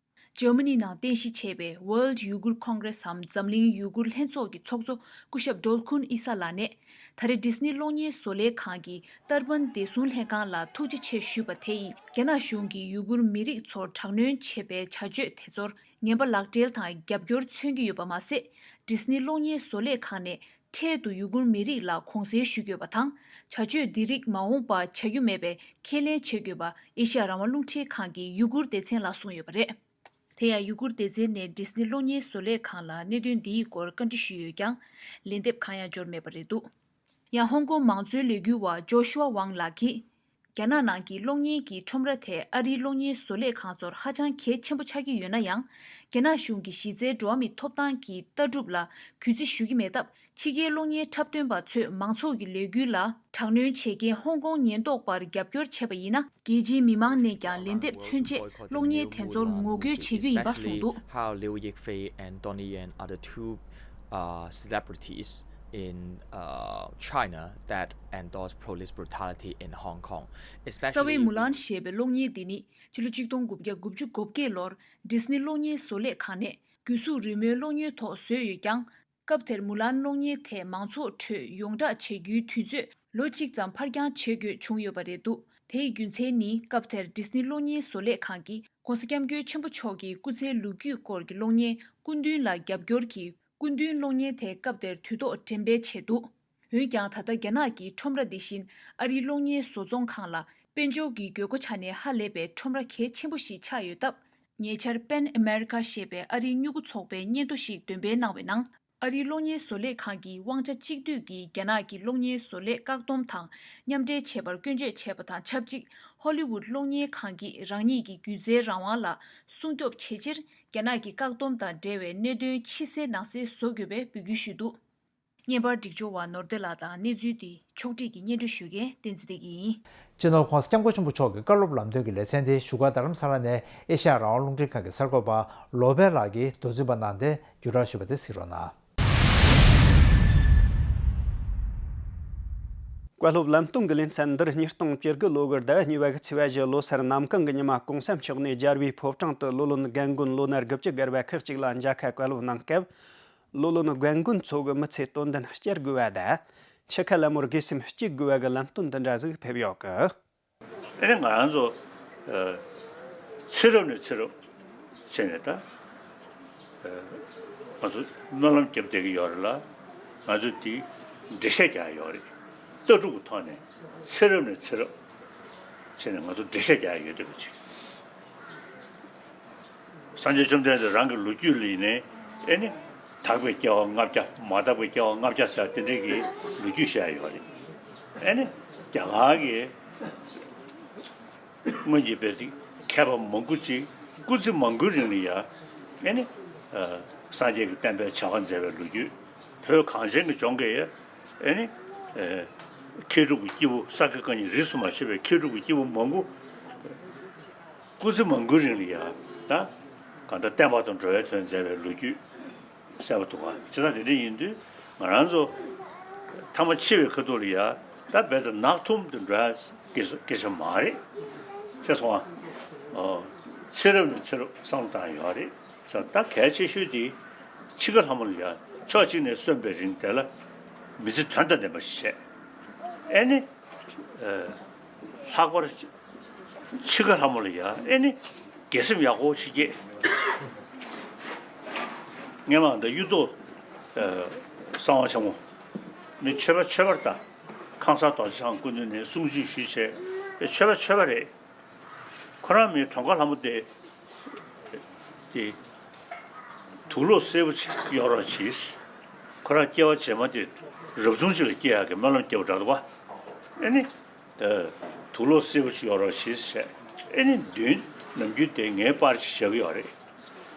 འཇར་མ་ནི་ནང་རྟེན་གཞི་བྱས་པའི་World Uyghur Congress འམ་འཛམ་གླིང་ཡུ་གུར་ལྷན་ཚོགས་ཀྱི་ཚོགས་གཙོ་སྐུ་ཞབས་ཌོལ་ཁུན་ཨི་ས་ལགས་ནས། ད་རེས་ཌིས་ནི་གློག་བརྙན་བཟོ་ལས་ཁང་གིས་ཏར་པན་བདེ་སྲུང་ལྷན་ཁང་ལ་ཐུགས་རྗེ་ཆེ་ཞུས་པ་དེ་ཡིས། རྒྱ་ནག་གཞུང་གིས་ཡུ་གུར་མི་རིགས་ཚོར་དྲག་གནོན་བྱེད་པའི་བྱ་སྤྱོད་དེ་ཚོར་ངན་པ་ལག་འབྲེལ་དང་རྒྱབ་སྐྱོར་མཚོན་གྱི་ཡོད་པ་མ་ཟད། ཌིས་ནི་གློག་བརྙན་བཟོ་ལས་ཁང་ནས་འཕྲལ་དུ་ཡུ་གུར་མི་རིགས་ལ་དགོངས་སེལ་ཞུ་དགོས་པ་དང་། བྱ་སྤྱོད་འདི་རིགས་མ་འོངས་པར་བྱ་རྒྱུ་མེད་པའི་ཁས་ལེན་བྱེད་དགོས་པ་ཨེ་ཤ་ཡ་རང་དབང་རླུང་འཕྲིན་ཁང་གི་ཡུ་གུར་སྡེ་ཚན་ལ་གསུངས་ཡོད་པ་རེད། དེ་ཡང་ཡུ་གུར་སྡེ་ཚན་ནས་ཌིས་ནི་གློག་བརྙན་བཟོ་ལས་ཁང་ལ་གནད་དོན་འདིའི་སྐོར་བཀའ་འདྲི་ཞུས་ཡོད་ཀྱང་། ལན་འདེབས་གང་ཡང་འབྱོར་མེད་པ་རེད་འདུག་ཡང་ཧོང་ཀོང་མང་གཙོའི་ལས་འགུལ་བ་ཇོ་ཤུ་ཝ་ཝང་ལགས་ཀྱིས། རྒྱ་ནག་ནང་གི་གློག་བརྙན་གྱི་ཁྲོམ་ར་དེ་ཨ་རིའི་གློག་བརྙན་བཟོ་ལས་ཁང་ཚོར་ཧ་ཅང་གལ་ཆེན་པོ་ཆགས་ཀྱི་ཡོད་ན་ཡང་། རྒྱ་ནག་གཞུང་གིས་གཞི་རྩའི་འགྲོ་བ་མིའི་ཐོབ་ཐང་གི་ལྟ་གྲུབ་ལ་གུས་བརྩི་ཞུ་གི་མེད་སྟབས། ཕྱི་རྒྱལ་གློག་བརྙན་འཁྲབ་སྟོན་པ་ཚོས་མང་ཚོགས་ཀྱི་ལས་འགུལ་ལ་དྲག་གནོན་བྱེད་མཁན་ཧོང་ཀོང་ཉེན་རྟོག་པར་རྒྱབ་སྐྱོར་བྱས་པ་ཡིན་ན། རྒྱལ་སྤྱིའི་མི་མང་ནས་ཀྱང་ལན་འདེབས་མཚོན་ཆེད་གློག་བརྙན་དེ་ཚོར་ངོ་རྒོལ་བྱེད་རྒྱུ་ཡིན་པ་གསུངས་འདུག Especially how Liu Yifei and Donnie Yen are the two uh, celebrities in uh, China that endorse police brutality in Hong Kong. རྩ་བའི་Especially མུ་ལན་ཞེས་པའི་གློག་བརྙན་འདི་ནི་ཕྱི་ལོ་ཆིག་སྟོང་དགུ་བརྒྱ་དགུ་བཅུ་གོ་བརྒྱད་ལོར་ཌིས་ནི་གློག་བརྙན་བཟོ་ལས་ཁང་ནས་གུས་གཟུགས་རི་མོའི་གློག་བརྙན་ཐོག་བཟོས་ཡོད་ཀྱང་། སྐབས་དེར་མུ་ལན་གློག་བརྙན་དེ་མང་ཚོགས་ཁྲོད་ཡོངས་བསྒྲགས་བྱེད་རྒྱུའི་དུས་ཚོད་ལོ་གཅིག་ཙམ་ཕར་འགྱངས་བྱེད་དགོས་བྱུང་ཡོད་པ་རེད་འདུག་དེའི་རྒྱུ་མཚན་ནི། སྐབས་དེར་ཌིས་ནི་གློག་བརྙན་བཟོ་ལས་ཁང་གིས་༧གོང་ས་༧སྐྱབས་མགོན་ཆེན་པོ་མཆོག་གི་སྐུ་ཚེའི་ལོ་རྒྱུས་སྐོར་གྱི་གློག་བརྙན་སྐུ་མདུན་ལ་རྒྱབ་སྐྱོར་གྱི་ སྐུ་མདུན་གློག་བརྙན་དེ་སྐབས་དེར་དུས་ཐོག་འགྲེམས་སྤེལ་བྱས་འདུག་འོན་ཀྱང་ད་ལྟ་རྒྱ་ནག་གི་ཁྲོམ་ར་འདི་བཞིན་ཨ་རིའི་གློག་བརྙན་བཟོ་ཚོང་ཁང་ལ་དཔལ་འབྱོར་གྱི་དགོས་མཁོ་ཆ་ནས་ཧ་ལས་པའི་ཁྲོམ་ར་གལ་ཆེན་པོ་ཞིག་ཆགས་ཡོད་སྟབས། ཉེ་ཆར་པེན་ཨ་མེ་རི་ཁ་ཞེས་པའི་ཨ་རིའི་མྱུ་གུ་ཚོགས་པའི་སྙན་ཐོ་ཞིག་འདོན་སྤེལ་གནང་བའི་ནང་། ཨ་རིའི་གློག་བརྙན་བཟོ་ལས་ཁང་གིས་དབང་ཆ་གཅིག་སྡུད་ཀྱིས་རྒྱ་ནག་གི་གློག་བརྙན་བཟོ་ལས་བཀག་སྡོམ་དང་མཉམ་འབྲེལ་བྱེད་པར་སྐྱོན་བརྗོད་བྱས་པ་དང་ཆབས་ཅིག་ཧོ་ལི་ཝུད་གློག་བརྙན་ཁང་གིས་རང་ཉིད་ཀྱི་སྒྱུ་རྩལ་རང་དབང་ལ་སྲུང་སྐྱོབ་བྱེད་ཕྱིར། རྒྱ་ནག་གི་བཀག་སྡོམ་དང་འབྲེལ་བའི་གནད་དོན་ཕྱི་གསལ་ནང་གསལ་བཟོ་དགོས་པའི་འབོད་སྐུལ་ཞུས་འདུག་བརྙན་པར་སྒྲིག་སྦྱོར་བ་ནོར་བདེ་ལགས་དང་གནས་ཚུལ་འདི་ཕྱོགས་སྒྲིག་གིས་སྙན་སྒྲོན་ཞུ་མཁན་བསྟན་འཛིན་བདེ་སྐྱིད་ཡིན། སྤྱི་ནོར་༸གོང་ས་༸སྐྱབས་མགོན་ཆེན་པོ་མཆོག་གི་བཀའ་སློབ་ལམ་སྟོན་གྱི་ལེ་ཚན་དེ་བཞུགས་སྒར་རྡ་རམ་ས་ལ་ནས་ཨེ་ཤ་ཡ་རང་དབང་རླུང་འཕྲིན་ཁང་གི་གསར་འགོད་པ་ལོ་པད་ལགས་ཀྱིས་མདོ་འཛིན་པ་གནང་སྟེ་བརྒྱུད་བསྒྲགས་ཞུས་པ་དེ་གཟིགས་རོགས་གནང་། བཀའ་སློབ་ལམ་སྟོན་གྱི་ལེ་ཚན་འདིར་ཉིས་སྟོང་བཅུ་དགུ་ལོ་གི་ཟླ་གཉིས་པ་གི་ཚེས་པ་བཞི་ལོ་སར་གནམ་གང་གི་ཉི་མ་གོང་ས་མཆོག་ནས་རྒྱལ་བའི་ཕོ་བྲང་དུ་ལོ་ལོན་རྒན་རྒོན་ལོ་ན་དགུ་བཅུ་བརྒལ་བ་ཁག་ཅིག་ལ་མཇལ་ཁ་བཀའ་སློབ་གནང་སྐབས། ལོ་ལོན་རྒན་རྒོན་ཚོ་གི་མི་ཚེ་དོན་ལྡན་སྐྱེལ་དགོས་པ་དང་། འཆི་ཁ་ལ་མོར་དགེ་སེམས་སྐྱེད་དགོས་པ་གི་ལམ་སྟོན་འདི་འདྲ་ཟིག་ཕེབས་ཡོད་གི། ཨེ་ནི་ང་རང་ཚོ་ཨ་ཚེ་རབས་ནས་ཚེ་རབས་བྱས་ནས་ད་ཨ་ང་ཚོ་སྨོན་ལམ་བརྒྱབ་བསྡད་ཀྱི་ཡོད་རེད་ལ། ང་ཚོ་དེ་འགྲེལ་བཤད་རྒྱག་ཡོད་རེད། ལྟ་གྲུབ་ཀྱི་ཐོག་ནས་ཚེ་རབས་ནས་ཚེ་རབས་བྱས་ནས་ང་ཚོ་འགྲེལ་བཤད་རྒྱག་ཡོད་བསྡད་པ་ཅིག་སངས་རྒྱས་བཅོམ་ལྡན་འདས་རང་གི་ལོ་རྒྱུས་ལ་ཡིན་ནའི་ཨེ་ནི་དག་པའི་སྐྱེ་བ་ལྔ་བརྒྱ། མ་དག་པའི་སྐྱེ་བ་ལྔ་བརྒྱ་ཟེར་དེ་འདྲའི་གི་ལོ་རྒྱུས་བཤད་ཡོད་རེད། ཨེ་ནི་རྒྱ་གར་གྱི་སྔོན་གྱི་བོད་ཀྱི་མཁས་པ་མང་པོ་ཅིག་སྐུ་ཚེ་མང་པོའི་རིང་ལ་ཡ་ཨེ་ནི་ཨ་སངས་རྒྱས་ཀྱི་བསྟན་པའི་བྱ་བ་མཛད་པའི་ལོ་རྒྱུས། བོད་གངས་ཅན་གྱི་ལྗོངས་ཀྱི་ཨེ་ནི་ཨ་མཁས་གྲུབ་ཀྱི་སྐྱེས་བུ་ས་དགེ་བཀའ་རྙིང་རིས་སུ་མ་ཆད་པའི་མཁས་གྲུབ་ཀྱི་སྐྱེས་བུ་མང་པོ། སྐུ་ཚེ་མང་པོའི་རིང་ལ་ཡ་ད་གང་ལྟར་བསྟན་པ་དང་འགྲོ་བའི་དོན་མཛད་པའི་ལོ་རྒྱུས་གསལ་པོ་འདུག་ག་བྱས་ཙང་དེ་འདྲ་ཡིན་དུས་ང་རང་ཚོ་མཐའ་མ་འཆི་བའི་ཁ་ཐུག་ལ་ཡ་ད་རྦད་དེ་ནག་ཐུམ་དུ་འགྲོ་ཡ་སྐད་ཆ་མ་རེད། ཤེས་སོང་ཨ། ཨོ། ཚེ་རབས་ནས་ཚེ་རབས་བསམ་བློ་བཏང་ཡོད་རེད། ད་གལ་ཆེ་ཤོས་དེ་འཆི་ཁ་ལྷ་མོ་ལ་ཡ་ཕྱོགས་གཅིག་ནས་གསོན་པའི་རིང་དེ་ལ་མི་ཚེ་དོན་དང་ལྡན་པ་ཞིག་བྱས། ཨེ་ནི། ཨེ། ལྷག་པར་འཆི་ཁ་ལྷ་མོ་ལ་ཡ་ཨེ་ནི་དགེ་སེམས་ཡག་པོ་ཞིག་སྐྱེས། སྔས་མ་ད་གཡུ་ཐོག་ཨེ་གསང་བ་ཆེན་མོ་ནི་ཆོས་པ་ཆོས་པར་ལྟ། ཁང་གསར་རྡོ་རྗེ་འཆང་སྐུ་མདུན་ནས་གསུང་ཆོས་ཞུས་བྱས་ཆོས་པ་ཆོས་པ་རེད། ཁོ་རང་མི་གྲངས་ཀ་ལྷ་མོ་དེ་དེ་དུག་ལོག་སེར་པོ་ཅིག་གཡོག་རོགས་གྱིས། ཁོ་རང་སྐྱེ་བ་རྗེས་མ་དེ་རབ་བྱུང་ཅིག་ལ་སྐྱེ་ཡག་གི་སྨོན་ལམ་བརྒྱབ་པ་འདྲ་འདུག་ག་ཨེ་ནི། ཨ། དུག་ལོག་སེར་པོ་ཅིག་གཡོག་རོགས་གྱིས་ཟེར། ཨེ་ནི་མདུན་ནམ་རྒྱུན་དེ་ངའི་པར་ཅིག་བཞག་གི་ཡོད་རེད།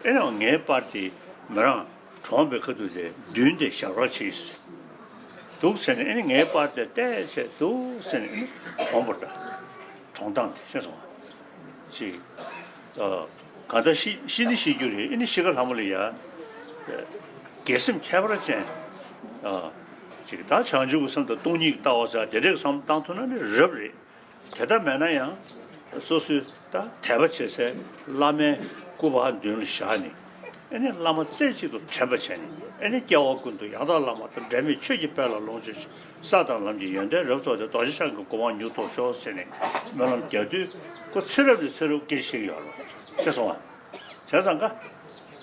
ཨེ་ནི་ངའི་པར་དེ་མི་རང་གྲོངས་པའི་ཁ་ཐུག་དེ་མདུན་དེ་བཞག་རོགས་གྱིས། འདུག་ཟེར་ནས་ཨེ་ནི་ངའི་པར་དེ་བལྟས་བྱས་འདུག་ཟེར་ནས་ཨེ་ནི་གྲོངས་པར་གདའ། གྲོངས་སྟངས་དེ་ཤེས་སོང་ང་། ཅིག་ཨ། གང་ལྟར་ཤི་ཤི་ནི་ཤི་རྒྱུ་རེད། ཨེ་ནི་ཤི་ཁ་ལྷ་མོ་ལ་ཡ་དགེ་སེམས་ཁྱད་པར་ཅན། ཨ། ཅིག་ད་བྱང་ཆུབ་ཀྱི་སེམས་དང་སྟོང་ཉིད་ཀྱི་ལྟ་བ་ཟེར་དེ་འདྲས་བསམ་བློ་བཏང་ཐུབ་ན་ནི་རབ་རེད། དེ་ལྟ་མེད་ན་ཡང་སོ་སོའི་ད་དད་པ་བྱེད་སའི་བླ་མའི་སྐུ་པར་མདུན་ལ་བཞག་ནས་ཨེ་ནི་བླ་མ་རྩེ་གཅིག་ཏུ་དྲན་པ་བྱས་ནས་ཨེ་ནི་སྐྱེ་བ་ཀུན་ཏུ་ཡང་དག་བླ་མ་དང་འབྲལ་མེད་ཆོས་ཀྱི་དཔལ་ལ་ལོངས་སྤྱོད་ཅིང་ས་དང་ལམ་གྱི་ཡོན་ཏན་རབ་རྫོགས་ཏེ་རྡོ་རྗེ་འཆང་གི་གོ་འཕང་མྱུར་ཐོབ་ཤོག་ཟེར་ནས་སྨོན་ལམ་རྒྱག་དུས་ཁོ་ཚེ་རབས་ནས་ཚེ་རབས་སྐྱེ་ཤེས་ཡོད་རེད། ཤེས་སོང་ང་། བྱས་ཙང་ཀ་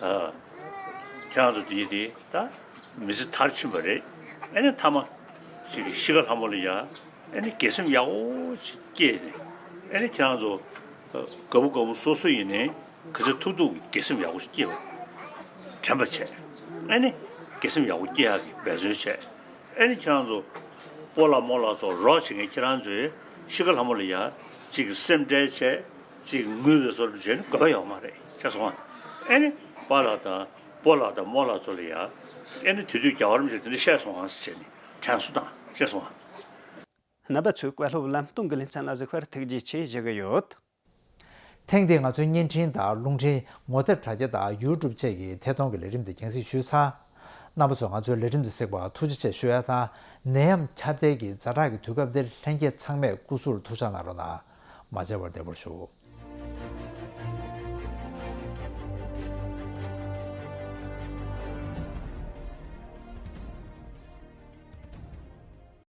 ཨ། ཁྱེད་རང་ཚོ་དེ་དེ་ད་མི་ཚེ་མཐར་ཕྱིན་པ་རེད། ཨེ་ནི་མཐའ་མ་ཅིག་ཤི་ཁ་ལྷ་མོ་ལ་ཡ་ཨེ་ནི་དགེ་སེམས་ཡག་པོ་ཅིག་སྐྱེས་ནས་ཨེ་ནི་ཁྱེད་རང་ཚོ་ཨ། དགའ་པོ་དགའ་མོ་སོ་སོ་ཡིན་ནའི་ག་ཚོད་ཐུབ་ཐུབ་ཀྱི་དགེ་སེམས་ཡག་པོ་ཅིག་སྐྱེས་པ་དྲན་པ་བྱས། ཨེ་ནི་དགེ་སེམས་ཡག་པོ་སྐྱེ་ཡག་གི་འབད་བརྩོན་བྱས། ཨེ་ནི་ཁྱེད་རང་ཚོ་སྤོ་ལགས་རྨོ་ལགས་ཚོ་རོགས་བྱེད་མཁན་ཁྱེད་རང་ཚོས་ཤི་ཁ་ལྷ་མོ་ལ་ཡ་ཅིག་སེམས་ཁྲལ་བྱས་ཅིག་ངུས་པའི་བཟོ་འདྲ་བྱས་ནས་དགོས་པ་ཡོད་མ་རེད། ཤེས་སོང་ང་། ཨེ་ནི་པཱ་ལགས་དང་སྤོ་ལགས་དང་རྨོ་ལགས་ཚོ་ལ་ཡ་ཨེ་ནི་དུས་དུས་རྒྱལ་བ་རིན་པོ་ཆེས་དེ་འདྲ་བཤད་སོང་ང་ཟེར་བྱས་ནས་དྲན་གསོ་དང་། ཤེས་སོང་ང་། རྣམ་པ་ཚོས་བཀའ་སློབ་ལམ་སྟོན་གྱི་ལེ་ཚན་ལ་གཟིགས་པར་ཐུགས་རྗེ་ཆེ་ཞུ་གི་ཡོད། ཐེངས་འདིའི་ང་ཚོའི་བརྙན་འཕྲིན་དང་རླུང་འཕྲིན་ངོ་དེབ་དྲ་རྒྱ་དང་ཡུ་ཊུབ་བཅས་ཀྱི་ཐད་གཏོང་གི་ལས་རིམ་འདི་རྒྱང་སྲིང་ཞུས་ཚར། རྣམ་པ་ཚོས་ང་ཚོའི་ལས་རིམ་འདི་གཟིགས་པར་ཐུགས་རྗེ་ཆེ་ཞུ་ཡ་དང་། ནད་ཡམས་ཁྱབ་གདལ་གྱི་ཛ་དྲག་གི་དུས་སྐབས་འདིར་ལྷན་རྒྱས་ཚང་མས་སྐུ་གཟུགས་ལ་ཐུགས་ཅག་གནང་རོགས་གནང་། མ་མཇལ་བར་བདེ་པོར་བཞུགས།